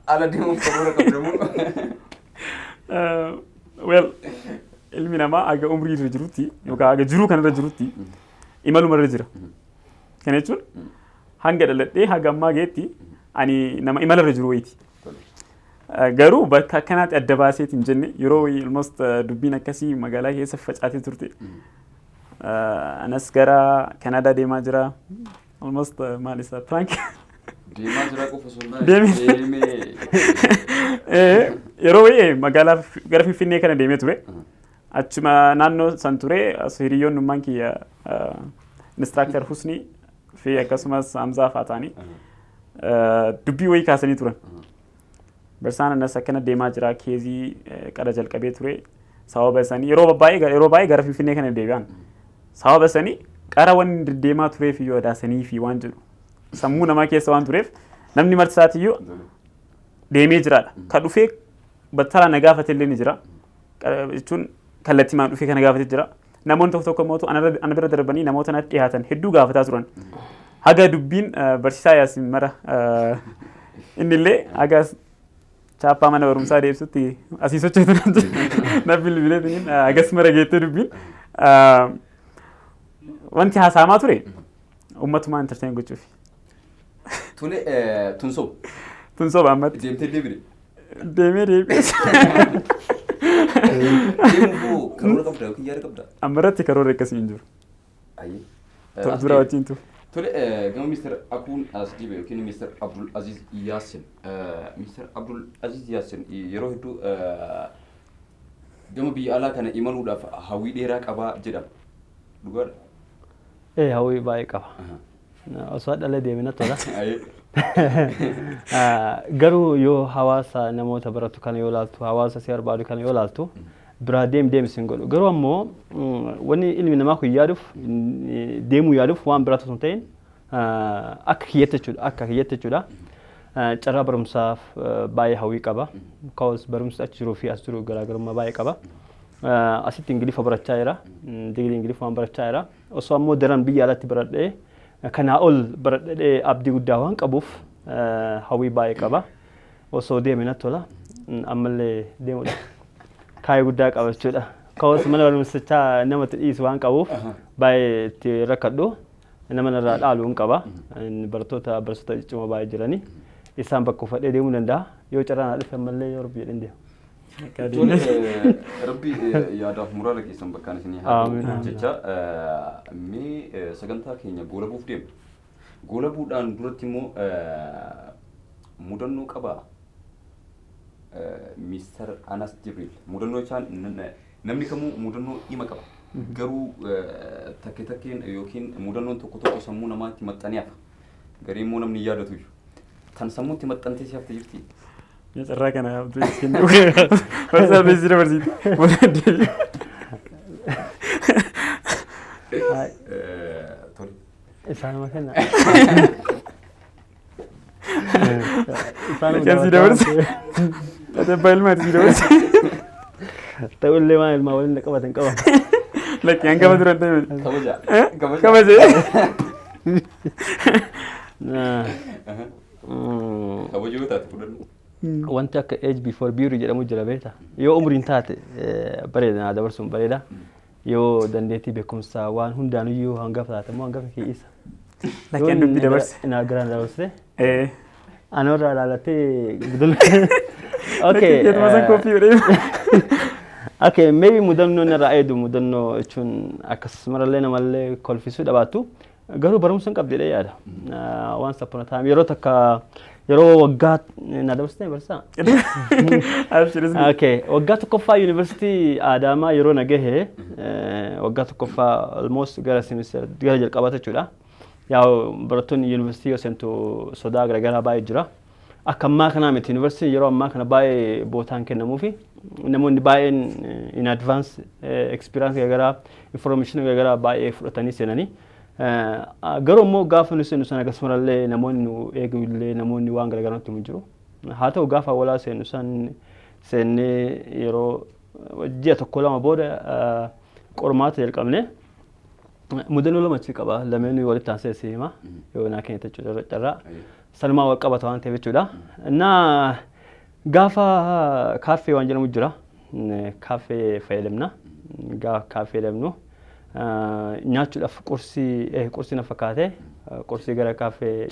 S1: ala deemuuf karoora qabda moo?
S3: Well, ilmi namaa aga umrii irra jirutti yookaan aga jiruu kanarra jirutti imaluma irra jira. Kana jechuun hanga dhaladhee haga ammaa ga'etti ani nama imalarra jiru wayiiti. Garuu bakka akkanaatti adda baaseeti hin jenne. Yeroo wayii almost dubbiin akkasii magaalaa keessa facaatee turte. Anas gara Kanaadaa deemaa jira. Almost maal isaa prank.
S1: Deemaa jira qofa osoo hin taane deemee.
S3: Yeroo wayii magaalaa gara Finfinnee kana deemee ture. Achuma naannoo san ture, as hiriyyoon nummaan kiyya instructor Husnii fi akkasumas Hamzaa fa'aa ta'anii dubbii wayii kaasanii turan. Barsaan anas akkana deemaa jira, case qara jalqabee ture. Sababa isaanii yeroo baay'ee gara Finfinnee kana deebi'an. Sababa isaanii qara wanni deddeemaa tureef iyyuu adaasanii fi waan jedhu sammuu namaa keessa waan tureef, namni marti isaatiyyuu deemee jiraadha. Ka dhufee battalaa na gaafate illee ni jira. Jechuun kallattii maan dhufee kana gaafate jira. Namoonni tokko tokko immoo ana bira darbanii namoota natti dhiyaatan hedduu gaafataa turan. Haga dubbiin barsiisaa Yaasin mara innillee haga chaappaa mana barumsaa deebisutti asii socho'etu na bilbileetiin hagas mara geettee dubbiin. Wanti haasa'amaa ture ummatumaa entertain gochuufi.
S1: Tole, Tunsoo.
S3: Tun soba ammatti.
S1: Deemtee deebine.
S3: Deemee deebi'ee.
S1: Deemuuf karoora qabda yookiin yaada qabda?
S3: Ammarratti karoora akkasii hin jiru.
S1: Ayyee.
S3: Dura wajjin tu.
S1: Tole, gama Mr. Akuun as dibe yookiin Mr. Abdul Aziz Yaasin. Mr. Abdul Aziz Yaasin yeroo hedduu gama biyya alaa kana imaluudhaaf hawwii dheeraa qabaa jedhama. Dhugaadha?
S2: Ee, hawwii baay'ee qaba. Osoo dhalee deemina tola.
S1: Ayyee.
S2: Garuu yoo hawaasa namoota baratu kana yoo laaltu, hawaasa si barbaadu kana yoo laaltu, biraa deem deem sin godhu. Garuu ammoo wanni ilmi namaa kun yaaduuf deemuu yaaduuf waan biraatu osoo hin ta'in, akka kiyyatti jechuudha. Akka kiyyatti jechuudha. Carraa barumsaaf baay'ee hawwii qaba. Cause barumsi achi jiruu fi as jiru garaagarummaa baay'ee qaba. Asitti Ingiliffa barachaa jira. Digirii Ingiliffa waan barachaa jira. Osoo ammoo daran biyya alatti baradhee kanaa ol baradhee abdii guddaa waan qabuuf hawwii baay'ee qaba. Osoo deeme natti tola. Ammallee deemuudha. Kaayyoo guddaa qaba jechuudha. Cause mana barumsichaa namatti dhiisu waan qabuuf baay'ee itti rakkadhu. Nama narraa dhaalu hin qaba. Barattoota, barsiisota ciccimoo baay'ee jirani. Isaan bakka uffadhee deemuu danda'a. Yoo carraa naa dhufe ammallee yoo Rabbi jedheen deema.
S1: Tole, Rabbi yaadaaf muraada keessan bakkaan isinii haa
S2: Amiin,
S1: ga'u
S2: amiin.
S1: jecha mee sagantaa keenya goolabuuf deemna. Goolabuudhaan duratti immoo mudannoo qabaa Mister Anas Jibriil. Mudannoo jechaan namni kamuu mudannoo dhima qaba. Garuu takke takkeen yookiin mudannoon tokko tokko sammuu namaatti maxxanee hafa. Garii immoo namni hin yaadatu iyyuu. Tan sammuutti maxxantee si hafte jirti?
S3: Carraa kana Abdul kennu. Barsiisaa Abdul si dabarsiiti. Booda deebi'u.
S1: Tole.
S2: Isaanuma kenna.
S3: Kan si dabarse. Ati abbaa ilmaati si dabarse.
S2: Ta'ullee waan ilmaa waliin qabatan qaban.
S3: Lakki hangafa turan ta'e.
S1: Kabaja. Kabaja.
S3: Kabaje.
S1: Kabaja yoo taate fudhadhu.
S2: Wanti akka age before beauty jedhamu jira, beekta. Yoo umriin taate bareeda, naa dabarsuun bareeda. Yoo dandeettii, beekumsaa waan hundaanuyyuu hangafa taate immoo hangafa kee isa.
S3: Lakki an dubbii dabarse.
S2: Naa garaan dabarsite.
S3: Eh.
S2: Anorraa ilaalattee mudannoo. Okay.
S3: Lakki keetuma san koffii godhee.
S2: Okay, maybe mudannoo narraa eedu, mudannoo jechuun akkasumarallee namallee kolfisuu dhabaattu, garuu barumsa hin qabdi jedhee yaada. Once upon a time, yeroo takka, yeroo waggaa na dabarsitee barsiisaa?
S3: Abshiris.
S2: Okay, waggaa tokkoffaa yuunivarsiitii Adaamaa yeroo na gahe, waggaa tokkoffaa almost gara semester gara jalqabaata jechuudha. Yaa barattoonni yuunivarsiitii yoo seentu sodaa garaagaraa baay'ee jira. Akka ammaa kanaa miti, yuunivarsiitiin yeroo ammaa kana baay'ee bootaan kennamuufi namoonni baay'een in advance experience garaagaraa, information garaagaraa baay'ee fudhatanii seenanii. Garuu immoo gaafa nu seenu sana akkasumallee namoonni nu eegu illee, namoonni waan garaagaraa nutti himu jiru. Haa ta'u, gaafa walaa seenu san seennee yeroo ji'a tokko lama booda qormaata jalqabne. Mudannoo lama achi qaba. Lameen walitti aansee si hima. Yoo naa kennite jechuudha carraa. Sanumaa wal qabata waan ta'eef jechuudha. Innaa gaafa kaaffee waan jedhamu jira. Kaaffee fayyadamna. Gaafa kaaffee fayyadamnu nyaachuudhaaf qursii na fakkaate, qursii gara kaaffee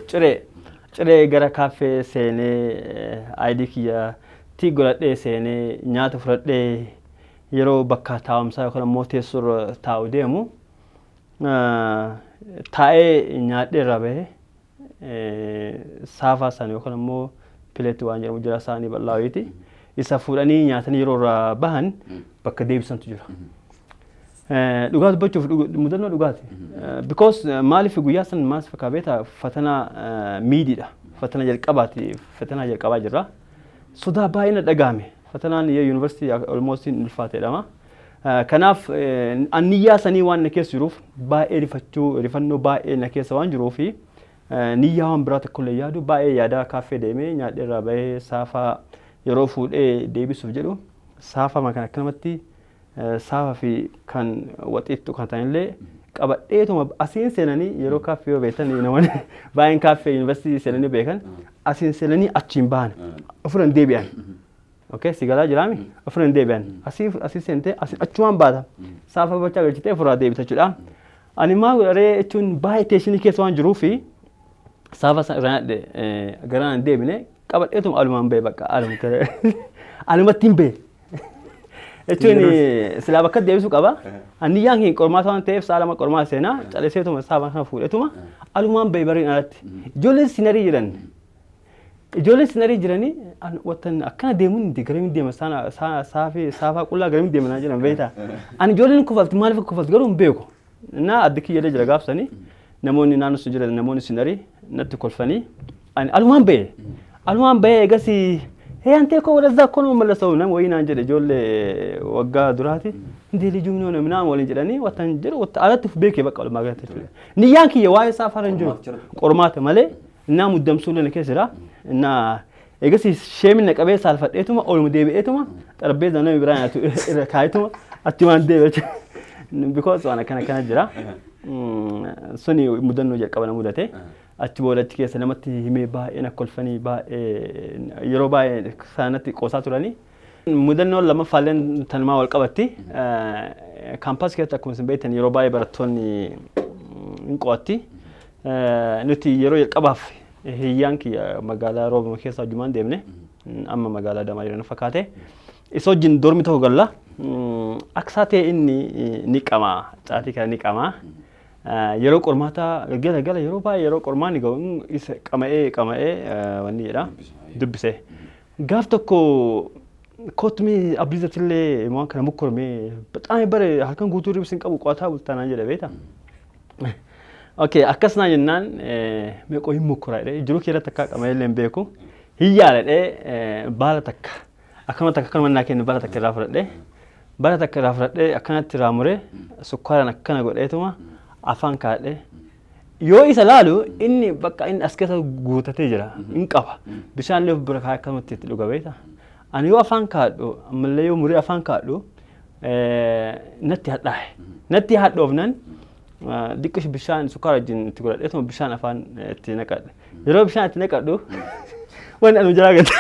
S2: ciree gara kaaffee seenee, ID kiyya tii godhadhee seenee, nyaata fudhadhee yeroo bakka taa'umsaa yookaan ammoo teessoo irra taa'u deemu, taa'ee nyaadhee irraa bahee saafaa sana yookaan ammoo plate waan jedhamu jira, saanii bal'aa wayiiti. Isa fuudhanii nyaatanii yeroo irraa bahan bakka deebisantu jira. Dhugaa dubbachuuf mudannoo dhugaati. Because maaliif guyyaa san maal fakkaa beektaa, fatanaa miidiidha. Fatana jalqabaati. Fatanaa jalqabaa jirra. Sodaa baay'ee na dhagahame. Fatanaan yuunivarsiitii almost hin ulfaate jedhama. Kanaaf niyyaa sanii waan na keessa jiruuf baay'ee rifachuu, rifannoo baay'ee na keessa waan jiruufi niyyaa waan biraa tokkollee yaadu baay'ee yaadaa kaaffee deemee nyaadhee irraa bahee saafaa yeroo fuudhee deebisuuf jedhu, saafama kan akkanumatti saafaa fi kan waxiittu kan ta'anillee Qabadheetuma asiin seenanii, yeroo kaaffee yoo beektan, namoonni baay'een kaaffee yuunivarsiitii seenanii beekan, asiin seenanii achiin bahan, ofirra hin deebi'an. Okay, si galaa jiraami? Ofirra hin deebi'an. Asii asii seentee asii achumaan baata. Saafa bachaa galchitee ofirraa deebita jechuudha. Ani maal godharee jechuun baay'ee tension keessa waan jiruufi saafa sana irraa nyaadhe, garaan hin deebine, qabadheetuma alumaan bahe, bakka alumatti hin bahe. Jechuun silaa bakka deebisuu qaba. Anniyyaan keenya qormaata waan ta'eef sa'a 2 qormaata seenaa caliseetuma saafa kana fuudheetuma alumaan bahe bariin alatti. Ijoolleen senior jiran. Ijoolleen senior jiranii wattan akkana deemuun garamiin deema, saafii saafaa qullaa garamiin deema naan jedhan beektaa. Ani ijoolleen kofalti, maaliif akka kofalti garuu hin beeku. Naa addi kiyyallee jira gaafsanii, namoonni naannoo sun jiran, namoonni senior natti kolfanii, ani alumaan bahe. Alumaan bahee eegas hee antee koo ወደዛ እኮ ነው የምመለሰው nama wayii naan jedhe, ijoollee waggaa duraati. እንዴ ልጁ ምን ሆነ ምናምን waliin jedhanii wattan jedhu watta alatti of beekee bakka walumaa galatti jechuudha. Niyyaan kiyya waa'ee saafaarra hin jiru. Qormaata malee innaa muddamsuu illee keessa jira. Innaa eegas sheemin na qabee saalfadheetuma oluma deebi'eetuma xarbeeza namni biraa nyaatu irra kaayetuma achumaan deebi'e jechuudha. Because waan akkana akkana jira. Suni mudannoo jalqaba na mudate. Achi booda achi keessa namatti himee baay'ee na kolfanii, baay'ee yeroo baay'ee sanatti qoosaa turanii. Mudannoon lammaffaalleen tanumaa wal qabatti. Campus keessatti akkuma isin beektan yeroo baay'ee barattoonni hin qo'atti. Nuti yeroo jalqabaaf hiriyyaan kiyya magaalaa Roobama keessa hojjumaan deemne, amma magaalaa Adamaa jiran fakkaate. Isa wajjin dormi tokko galla. Aksaa ta'e inni ni qama, caatii kana ni qama. Yeroo qormaataa galgala gala yeroo baay'ee yeroo qormaanni ga'u isa qama'ee qama'ee wanni jedha dubbise. Gaaf tokko kootumee abdiisatillee waan kana mukkormee በጣም bare halkan guutuu hirribsi hin qabu, qo'ataa bultaa naan jedhe beektaa. Okay, akkas naan jennaan meeqoo hin mukkora jedhee, jiruu kee irratti akka qama'ee illee hin beeku. Hin yaala jedhee baala takka akkanuma takka akkanuma naa kennu, baala takka irraa fudhadhee, baala takka irraa fudhadhee akkanatti irraa muree sukkaaraan akkana godheetuma afaan kaadhee yoo isa laalu, inni bakka inni as keessa guutatee jira hin qaba. Bishaan illee of bira kaa'ee akkanumatti itti dhuga beektaa. Ani yoo afaan kaadhu, ammallee yoo muree afaan kaadhu natti hadhaa'e. Natti hadhoofnan diqqish bishaan sukkaara wajjin itti godhadheetuma bishaan afaan itti naqadhe. Yeroo bishaan itti naqadhu wanni anu jalaa gate.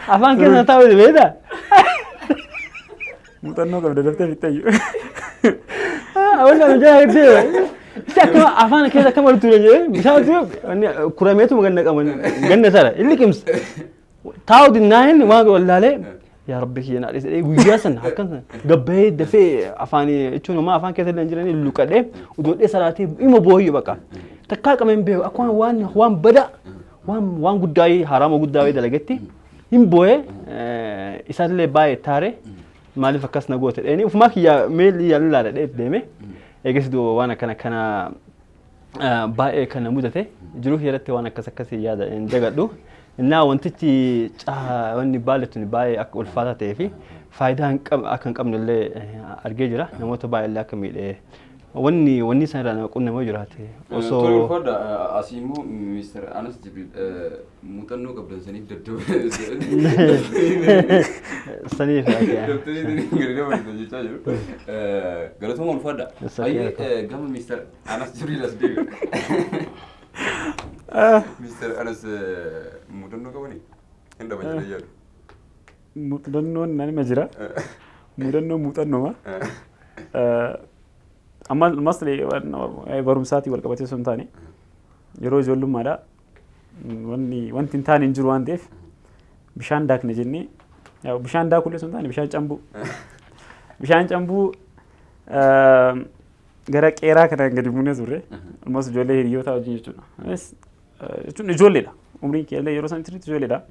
S2: Afaan keessa taa'u beektaa?
S3: Muuxannoo qabda, daftee fixxayyu.
S2: Wanni anu jalaa gate. Isa akkama afaan keessa akkama walitti ture jedhee bishaan wanni kurameetuma ganna qaban ganna tara inni liqimsa. Taa'u dinnaan waan wallaalee, yaa rabbi kiyya naa dhiise, guyyaa sana akkan sana gabbahee dafee afaan jechuun homaa afaan keessa illee hin jiranii luqadhee udoodhee salaatee ima booyyu baqa. Takkaa qabeen beeku akkuma waan waan bada waan waan guddaa haraama guddaa wayii dalagetti hin boo'ee, isaallee baay'ee taare, maaliif akkas na goote dheeni ufumaa kiyya meelli yaalaa dhadhee deeme. Eegas duuba waan akkana kana baay'ee kan na mudate jiruu irratti waan akkas akkasii yaada hin dagadhu. Innaa wantichi wanni baalli baay'ee akka ulfaataa ta'ee fi faayidaa akka hin qabne illee argee jira. Namoota baay'ee illee akka miidhe wanni wanni isaan irraa nama qunnamoo jiraate
S1: osoo. Tole, ulfaadha. Asii immoo Mister Anas Jibriil, muuxannoo qabdan saniif daddabalee.
S2: Saniif.
S1: Dabtanii gadi dabalatan jechaa jiru. Galatooma, ulfaadha. Ayyee, gama Mister Anas Jibriil as deebi'a. Mister Anas mudannoo qabanii? Hin dhaban jedhee yaadu.
S3: Mudannoon nama jira. Mudannoon muuxannooma. Amma ammas barumsaatii wal qabatee osoo hin taane, yeroo ijoollummaadha, wanni wanti hin taane hin jiru waan ta'eef, bishaan daakne jennee, bishaan daakullee osoo hin taane bishaan cambuu. Bishaan cambuu gara qeeraa kanaan gadi buunee turre, ammas ijoollee hiriyoota wajjin jechuudha. Jechuun ijoolleedha. Umriin keellee yeroo san sirriitti ijoolleedha.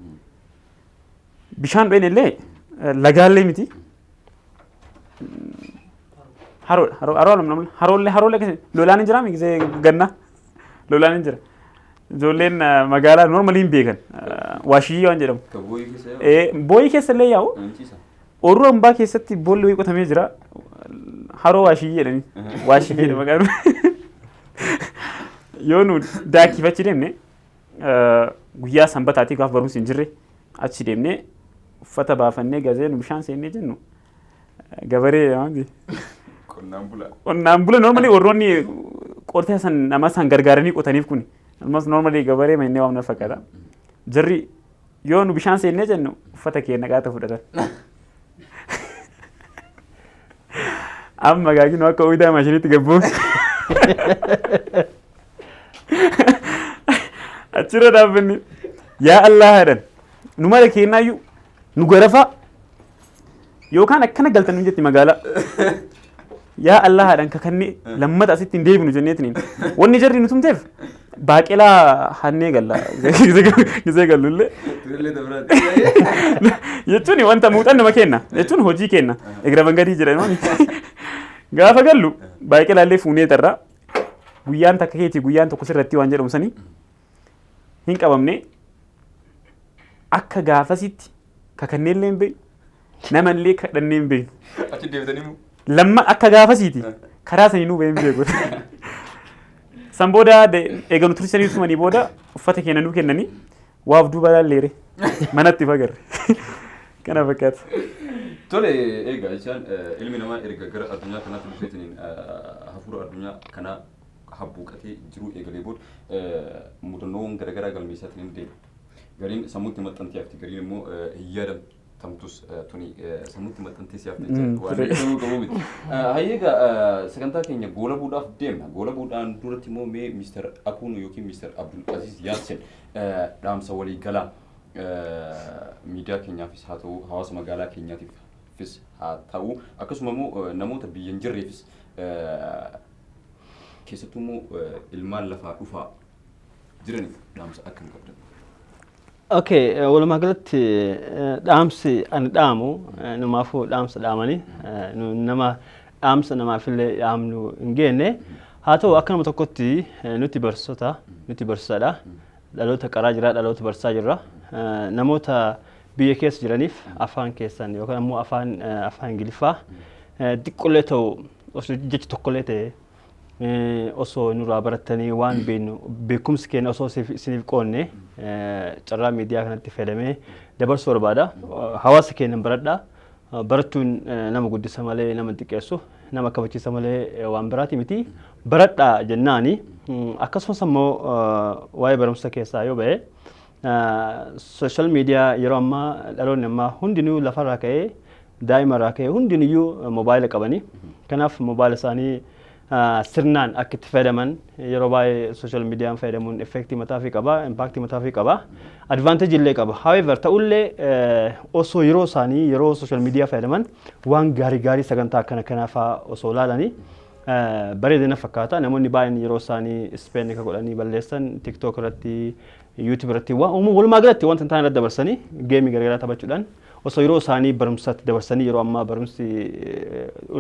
S3: Bishaan dhuyne illee lagaallee miti. Haroodha. Haroo haroo haroollee haroollee akkasii lolaan hin jiraa gisee ganna lolaan hin jira. Ijoolleen magaalaa normally hin beekan waashiyyii waan jedhamu.
S1: Ka booyii keessa yaa'u.
S3: Booyii keessa illee yaa'u.
S1: Amansiisa.
S3: Oorruu hambaa keessatti boolli wayii qotamee jira. Haroo waashiyyii jedhanii. Waashiyyii jedhama maqaan. Yoo nu daakifachi deemne, guyyaa sanbataatii gaafa barumsi hin jirre achi deemnee uffata baafannee gazee nu bishaan seennee jennu Gabaree jedhamti.
S1: Qonnaan bulaa.
S3: Qonnaan bula normally warroonni qotee san nama san gargaaranii qotaniif kun ammas normally gabaree mannee waamna fakkaata. Jarri yoo nu bishaan seennee jennu uffata keenya qaata fudhatan. Amma gaaginu akka uyidaa maashiniitti gabbuun. Achirra dhaabbanni yaa Allah jedhan nu mala kennaayyuu nu garafaa yookaan akkana galtan nu jetti magaalaa. Yaa Allah jedhan kakannee lammata asitti hin deebinu jenneetiniin. Wanni jarri nu tumteef baaqelaa hannee galla gisee gallullee.
S1: Turellee dabalaati.
S3: Jechuun wanta muuxannuma kenna jechuun hojii kenna egira bangadii jedhan. Gaafa gallu baaqelaallee fuunee tarra guyyaan takka keetii guyyaan tokko sirratti waan jedhamu sanii hin qabamne. Akka gaafasitti kakanneellee hin beeknu, namallee kadhannee hin beeknu.
S1: Achi deebitanii moo?
S3: Lamma akka gaafasiiti karaa sanii nuu bahee hin beeku. San booda eega nu tursanii tumanii booda uffata keenya nuu kennanii waaf duuba laalleere manatti fagarre. Kana fakkaata.
S1: Tole, egaa jechaan ilmi namaa erga gara addunyaa kanaatti dhufeetiniin hafuura addunyaa kanaa habbuuqatee jiruu eegalee booda mudannoowwan garaagaraa galmeessaatiin deema. Gariin sammuutti maxxantee hafti, gariin immoo hin yaadatamtus, tuni sammuutti maxxantee si hafte waan ta'uu qabu miti. Hayyee, egaa sagantaa keenya goolabuudhaaf deemna. Goolabuudhaan duratti immoo mee Mr. Akuun yookiin Mr. Abdul Aziz Yaasin dhaamsa waliigalaa miidiyaa keenyaafis haa ta'u, hawaasa magaalaa keenyaatiifis haa ta'u, akkasuma immoo namoota biyya hin jirreefis, keessattuu immoo ilmaan lafaa dhufaa jiraniif dhaamsa akkam qabdan?
S2: Okay, walumaa galatti dhaamsi ani dhaamu, numaafuu dhaamsa dhaamanii nama dhaamsa namaafillee dhaamnu hin geenne. Haa ta'u, akka nama tokkotti nuti barsiisota, nuti barsiisaadha. Dhaloota qaraa jira, dhaloota barsiisaa jirra. Namoota biyya keessa jiraniif afaan keessan yookaan ammoo afaan Ingiliffaa xiqqollee ta'u, osoo jechi tokkollee ta'e osoo nurraa barattanii, waan beeknu beekumsi keenya osoo isiniif qoonne carraa miidiyaa kanatti fayyadamee dabarsuu barbaada. Hawaasa keenya baradhaa. Barachuun nama guddisa malee nama hin xiqqeessu, nama kabachiisa malee waan biraati miti. Baradhaa jennaani. Akkasumas ammoo waa'ee barumsa keessaa yoo ba'e, social media yeroo ammaa dhaloonni ammaa hundinuu lafarraa ka'ee, daa'ima irraa ka'ee hundinuyyuu moobaayila qabanii. Kanaaf moobaayila isaanii sirnaan akka itti fayyadaman. Yeroo baay'ee social mediaan fayyadamuun effectii mataa fi qaba, impactii mataa fi qaba, advantage illee qaba. However, ta'ullee osoo yeroo isaanii yeroo social media fayyadaman waan gaarii gaarii sagantaa akkana kanaa fa'aa osoo ilaalanii bareedina fakkaata. Namoonni baay'een yeroo isaanii spend ka godhanii balleessan TikTok irratti, YouTube irratti, walumaa galatti wanta hin taane irratti dabarsanii, gameii garaagaraa taphachuudhaan, osoo yeroo isaanii barumsatti dabarsanii. Yeroo ammaa barumsi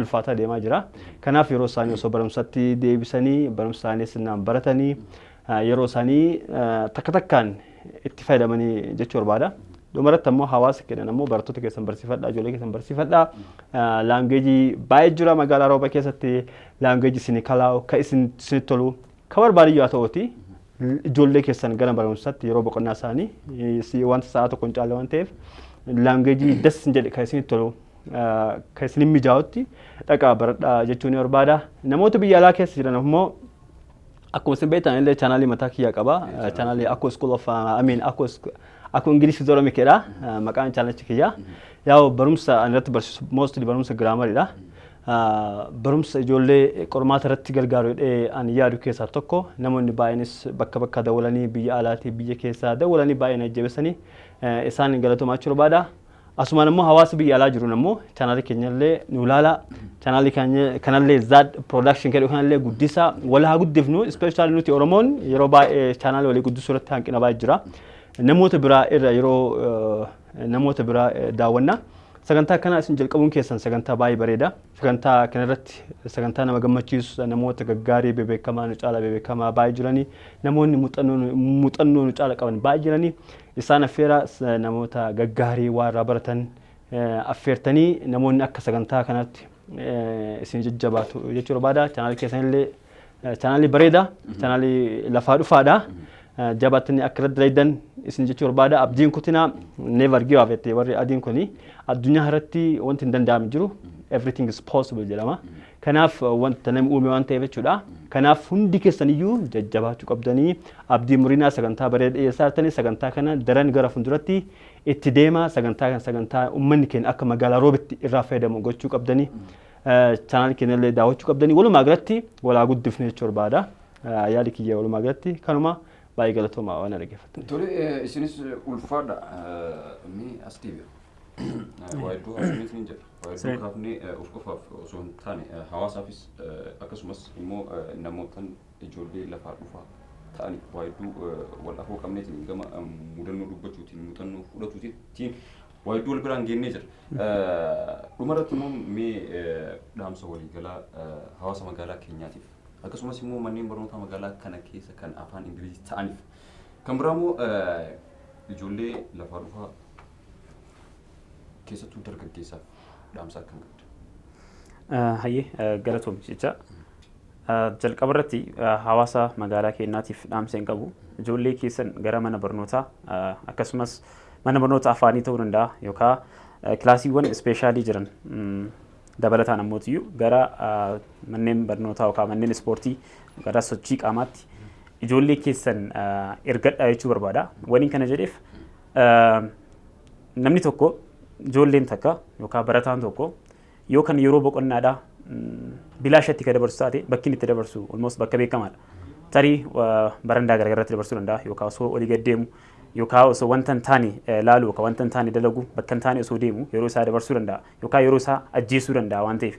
S2: ulfaataa deemaa jira. Kanaaf yeroo isaanii osoo barumsatti deebisanii, barumsa isaanii sirnaan baratanii, yeroo isaanii takka takkaan itti fayyadamanii jechuu barbaada. Dhumarratti ammoo hawaasa kennan ammoo barattoota keessan barsiifadhaa, ijoollee keessan barsiifadhaa. Languageii baay'ee jira magaalaa Rooba keessatti, languageii isin kalaa'u, ka isin isinitti tolu, ka barbaadiyyuu haa ta'uuti, ijoollee keessan gara barumsaatti yeroo boqonnaa isaanii wanta sa'a tokko hin caalle waan ta'eef, languageii das hin jedhe, kan isinitti tolu, kan isin mijaa'utti dhaqaa baradhaa jechuun ni barbaada. Namoota biyya alaa keessa jiran ammoo akkuma isin beektan illee channelii mataa kiyyaa qaba. Channelii Akko School of, I mean, Akko English Zoro Mikeedha. Maqaan channelicha kiyyaa. Yaa'u barumsa ani irratti barsiisu mostly barumsa grammariidha. Barumsa ijoollee qormaata irratti gargaaru jedhee ani yaadu keessaa tokko. Namoonni baay'eenis bakka bakka dawwalanii, biyya alaatii biyya keessaa dawwalanii baay'ee na jajjabeessanii isaan galatoomaa jechuu barbaada. Asumaan immoo hawaasa biyya alaa jiruun immoo channelii keenyallee nu ilaala. Channelii kanallee Zaad Production jedhu kanallee guddisa. Wal haa guddifnu. Especially nuti Oromoon yeroo baay'ee channelii walii guddisuu irratti hanqina baay'ee jira. Namoota biraa irra yeroo namoota biraa daawwanna. Sagantaa kana isin jalqabuun keessan sagantaa baay'ee bareeda. Sagantaa kanarratti sagantaa nama gammachiisu, namoota gaggaarii bebeekamaa nu caala bebeekamaa baay'ee jiranii, namoonni muuxannoo nu caala qaban baay'ee jiranii, isaan affeera. Namoota gaggaarii waa irraa baratan affeertanii namoonni akka sagantaa kanatti isin jajjabaatu jechuu barbaada. Channelii keessanillee channelii bareeda, channelii lafaa dhufaadha. Jabaatanii akka irratti dalagdan isin jechuu barbaada. Abdiin kutinaa, never give up jettee warri adiin kuni. Addunyaa irratti wanti hin danda'amne jiru. Everything is possible jedhama. Kanaaf wanta namni uume waan ta'eef jechuudha. Kanaaf hundi keessaniyyuu jajjabaachuu qabdanii, abdii murinaa. Sagantaa bareeda dhiyeessaa jirtanii, sagantaa kana daran gara fuulduratti itti deemaa. Sagantaa kana sagantaa uummanni keenya akka magaalaa Roobitti irraa fayyadamu gochuu qabdanii, chaanaal keenya illee daawwachuu qabdanii, walumaa galatti walaa guddifne jechuu barbaada. Yaadi kiyya walumaa galatti kanuma. Baay'ee galatoomaa waan dhaggeeffattan.
S1: Tole, isinis ulfaadha. Mee as deebi'a. Waa hedduu haasofnees ni jira. Waa hedduu kaafnee of qofaaf osoo hin taane hawaasaafis, akkasumas immoo namootaan ijoollee lafaa dhufaa ta'ani waa hedduu wal afoo qabneetiin, gama mudannoo dubbachuutiin, muuxannoo fudhatuutiin waa hedduu wal biraan geennee jira. Dhumarratti immoo mee dhaamsa waliigalaa hawaasa magaalaa keenyaatiif, akkasumas immoo manneen barnootaa magaalaa kana keessa kan afaan Ingilizii ta'aniif, kan biraa immoo ijoollee lafaa dhufaa, keessattuu dargaggeessaaf dhaamsa akkam qabda?
S3: Hayyee, galatoom jecha. Jalqaba irratti hawaasa magaalaa keenyaatiif dhaamsa hin qabu. Ijoollee keessan gara mana barnootaa, akkasumas mana barnoota afaanii ta'uu danda'a yookaan kilaasiiwwan ispeeshaalii jiran dabalataan ammootiyyuu gara manneen barnootaa yookaan manneen ispoortii, gara sochii qaamaatti ijoollee keessan ergadhaa jechuu barbaada. Waniin kana jedheef, namni tokko, ijoolleen takka yookaan barataan tokko yoo kan yeroo boqonnaadhaa bilaashatti kan dabarsu taate, bakki inni itti dabarsu almost bakka beekamaadha. Tarii barandaa garaagaraatti dabarsuu danda'a, yookaan osoo olii gad deemu, yookaan osoo wanta hin taane laalu, yookaan wanta hin taane dalagu, bakka hin taane osoo deemu yeroo isaa dabarsuu danda'a yookaan yeroo isaa ajjeesuu danda'a waan ta'eef.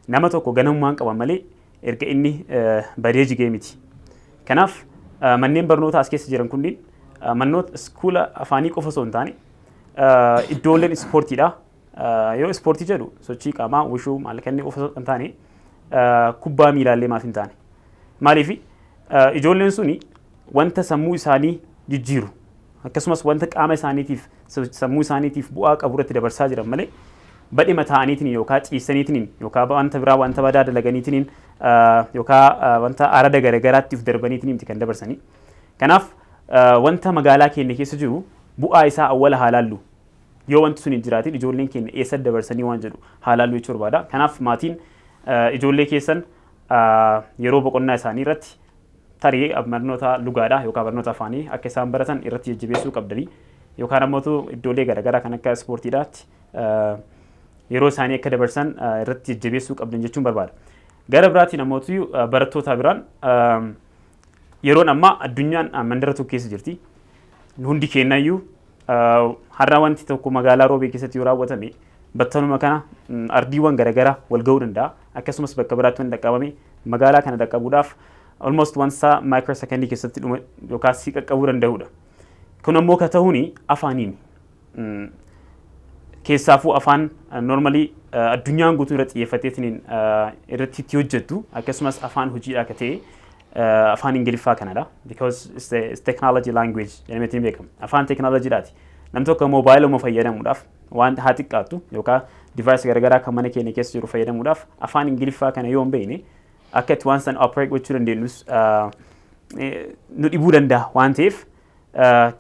S3: Nama tokko ganamummaan qaba malee erga inni badee jigee miti. Kanaaf manneen barnootaa as keessa jiran kunniin mannoota iskuula afaanii qofa osoo hin taane iddooleen ispoortiidha. Yoo ispoortii jedhu sochii qaamaa, wushuu, maal kanneen qofa osoo hin taane, kubbaa miilaallee maaf hin taane. Maaliif, ijoolleen suni wanta sammuu isaanii jijjiiru, akkasumas wanta qaama isaaniitiif, sammuu isaaniitiif bu'aa qabu irratti dabarsaa jiran malee badhima ta'aniitiin yookaan ciisaniitiin yookaan wanta biraa, wanta badaa dalaganiitiin yookaan wanta arada garagaraatti of darbaniitiin miti kan dabarsanii. Kanaaf wanta magaalaa keenya keessa jiru bu'aa isaa awwala haa laallu. Yoo wanti sun hin jiraatin ijoolleen keenya eessa dabarsanii waan jedhu haa laallu jechuu barbaada. Kanaaf maatiin ijoollee keessan yeroo boqonnaa isaanii irratti tarii barnoota lugaadhaa yookaan barnoota afaanii akka isaan baratan irratti jajjabeessuu qabdanii, yookaan ammoo iddoolee garaagaraa kan akka ispoortiidhaatti yeroo isaanii akka dabarsan irratti jajjabeessuu qabdan jechuun barbaada. Gara biraatiin ammoo barattoota biraan, yeroon ammaa addunyaan mandara tokko keessa jirti. Hundi keenyayyuu har'a wanti tokko magaalaa Roobee keessatti yoo raawwatame battaluma kana ardiiwwan garaagaraa wal ga'uu danda'a. Akkasumas bakka biraatti wanti dhaqqabame magaalaa kana dhaqqabuudhaaf almost wansa microsecondii keessatti dhuma yookaan si qaqqabuu danda'udha. Kun ammoo ka ta'uuni afaaniin. Keessaafuu afaan normally addunyaan guutuu irratti xiyyeeffateetiin irratti itti hojjettu, akkasumas afaan hojiidhaa akka ta'e afaan Ingiliffaa kanadha. Because it's technology language jedhameetiin beekama. Afaan teknooloojiidhaati. Namni tokko moobaayiluma fayyadamuudhaaf, waan haa xiqqaattu yookaan device garaagaraa kan mana keenya keessa jiru fayyadamuudhaaf, afaan Ingiliffaa kana yoo hin beekne akka itti waan san operate gochuu dandeenyus nu dhibuu danda'a waan ta'eef,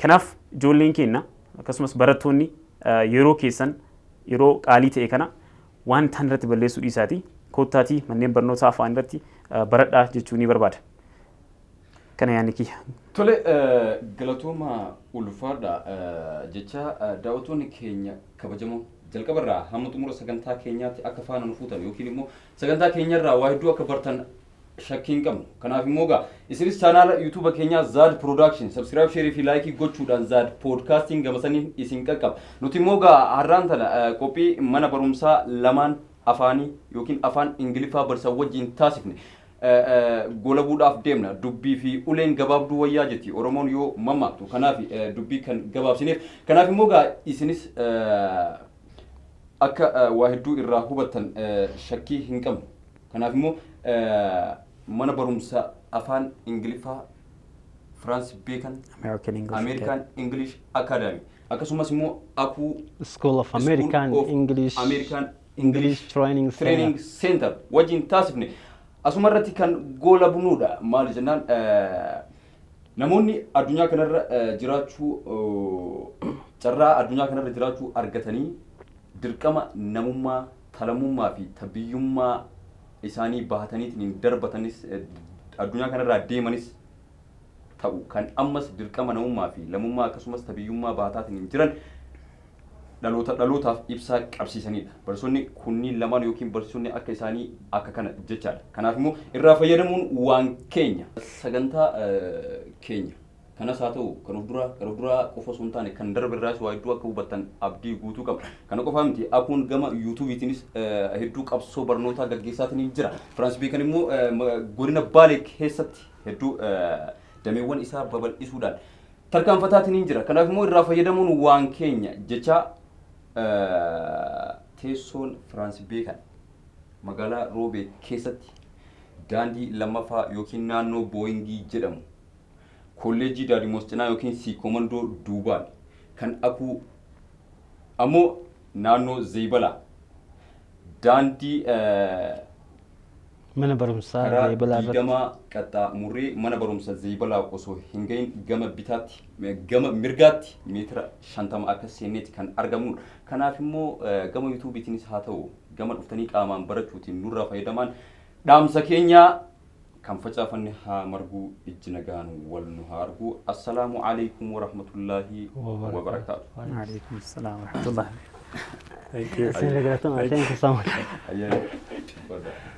S3: kanaaf ijoolleen keenya akkasumas barattoonni yeroo keessan, yeroo qaalii ta'e kana waan tan irratti balleessuu dhiisaati koottaatii manneen barnoota afaan irratti baradhaa jechuu ni barbaada. Kana yaadni kiyya.
S1: Tole, galatooma, ulfaadha jecha. Daawwattoonni keenya kabajamoo, jalqabarraa hamma xumura sagantaa keenyaatti akka faana nu fuutan yookiin immoo sagantaa keenyarraa waa hedduu akka bartan shakkii hin qabnu. Kanaaf immoo gaa isinis chaanaala yuutuuba keenyaa Zaad Production subscribe, share fi like gochuudhaan Zaad Podcasting gamasanii isin qaqqaba. Nuti immoo gaa har'aan tana qophii mana barumsaa lamaan afaanii yookiin afaan Ingiliffaa barsiisan wajjin taasifne golabuudhaaf deemna. Dubbii fi uleen gabaabduu wayyaa jetti Oromoon yoo mammaaktu. Kanaaf dubbii kan gabaabsineef. Kanaaf immoo gaa isinis akka waa hedduu irraa hubattan shakkii hin qabnu. Kanaaf immoo mana barumsa afaan Ingiliffaa Firaans Beekan
S3: American English.
S1: American English Academy, akkasumas immoo Akuu
S2: School of American
S1: School of
S2: English
S1: American
S2: English Training Center.
S1: Training Center wajjin taasifne asuma irratti kan goolabnuudha. Maali jennaan, namoonni addunyaa kanarra jiraachuu, carraa addunyaa kanarra jiraachuu argatanii dirqama namummaa Ta lammummaa fi ta biyyummaa isaanii bahataniitiin darbatanis, addunyaa kanarraa deemanis ta'u, kan ammas dirqama namummaa fi lammummaa akkasumas ta biyyummaa bahataatiin jiran dhaloota dhalootaaf ibsaa qabsiisanidha. Barsiisonni kunniin lamaan yookiin barsiisonni akka isaanii akka kana jechaadha. Kanaaf immoo irraa fayyadamuun waan keenya. Sagantaa keenya kanas haa ta'u kan of duraa qofa osoo hin taane kan darbe irraas waa hedduu akka hubattan abdii guutuu qaba. Kana qofaa miti, akuun gama yuutuubiitiinis hedduu qabsoo barnootaa gaggeessaatiin jira. Firaans Beekan immoo godina Baalee keessatti hedduu dameewwan isaa babal'isuudhaan tarkaanfataatiin jira. Kanaaf immoo irraa fayyadamuun waan keenya jecha, teessoon Firaans Beekan magaalaa Roobee keessatti daandii lammaffaa yookiin naannoo Booyingii jedhamu, kolleejjii Daadimoos cinaa yookiin Siikomandoo duubaan, kan akuu ammoo naannoo Zeebalaa daandii
S2: mana barumsaa
S1: karaa
S2: Zeebalaa irratti.
S1: 20 qaxxaamurree mana barumsa Zeebalaa osoo hin gahin gama bitaatti, gama mirgaatti meetira 50 akka seenneeti kan argamnudha. Kanaaf immoo gama yuutuubiitiinis haa ta'u gama dhuftanii qaamaan barachuutiin nurraa fayyadamaan dhaamsa keenya. Kan facaafanne haa marguu, ijji nagaan wal nu haa arguu. Assalaamu alaikum warahmatullaahi wabarakaatu.
S3: Alaikum salaam wa rahmatullah. Thank you.
S2: Isin galatoomaa. Thank you so much.
S1: Ayyaana.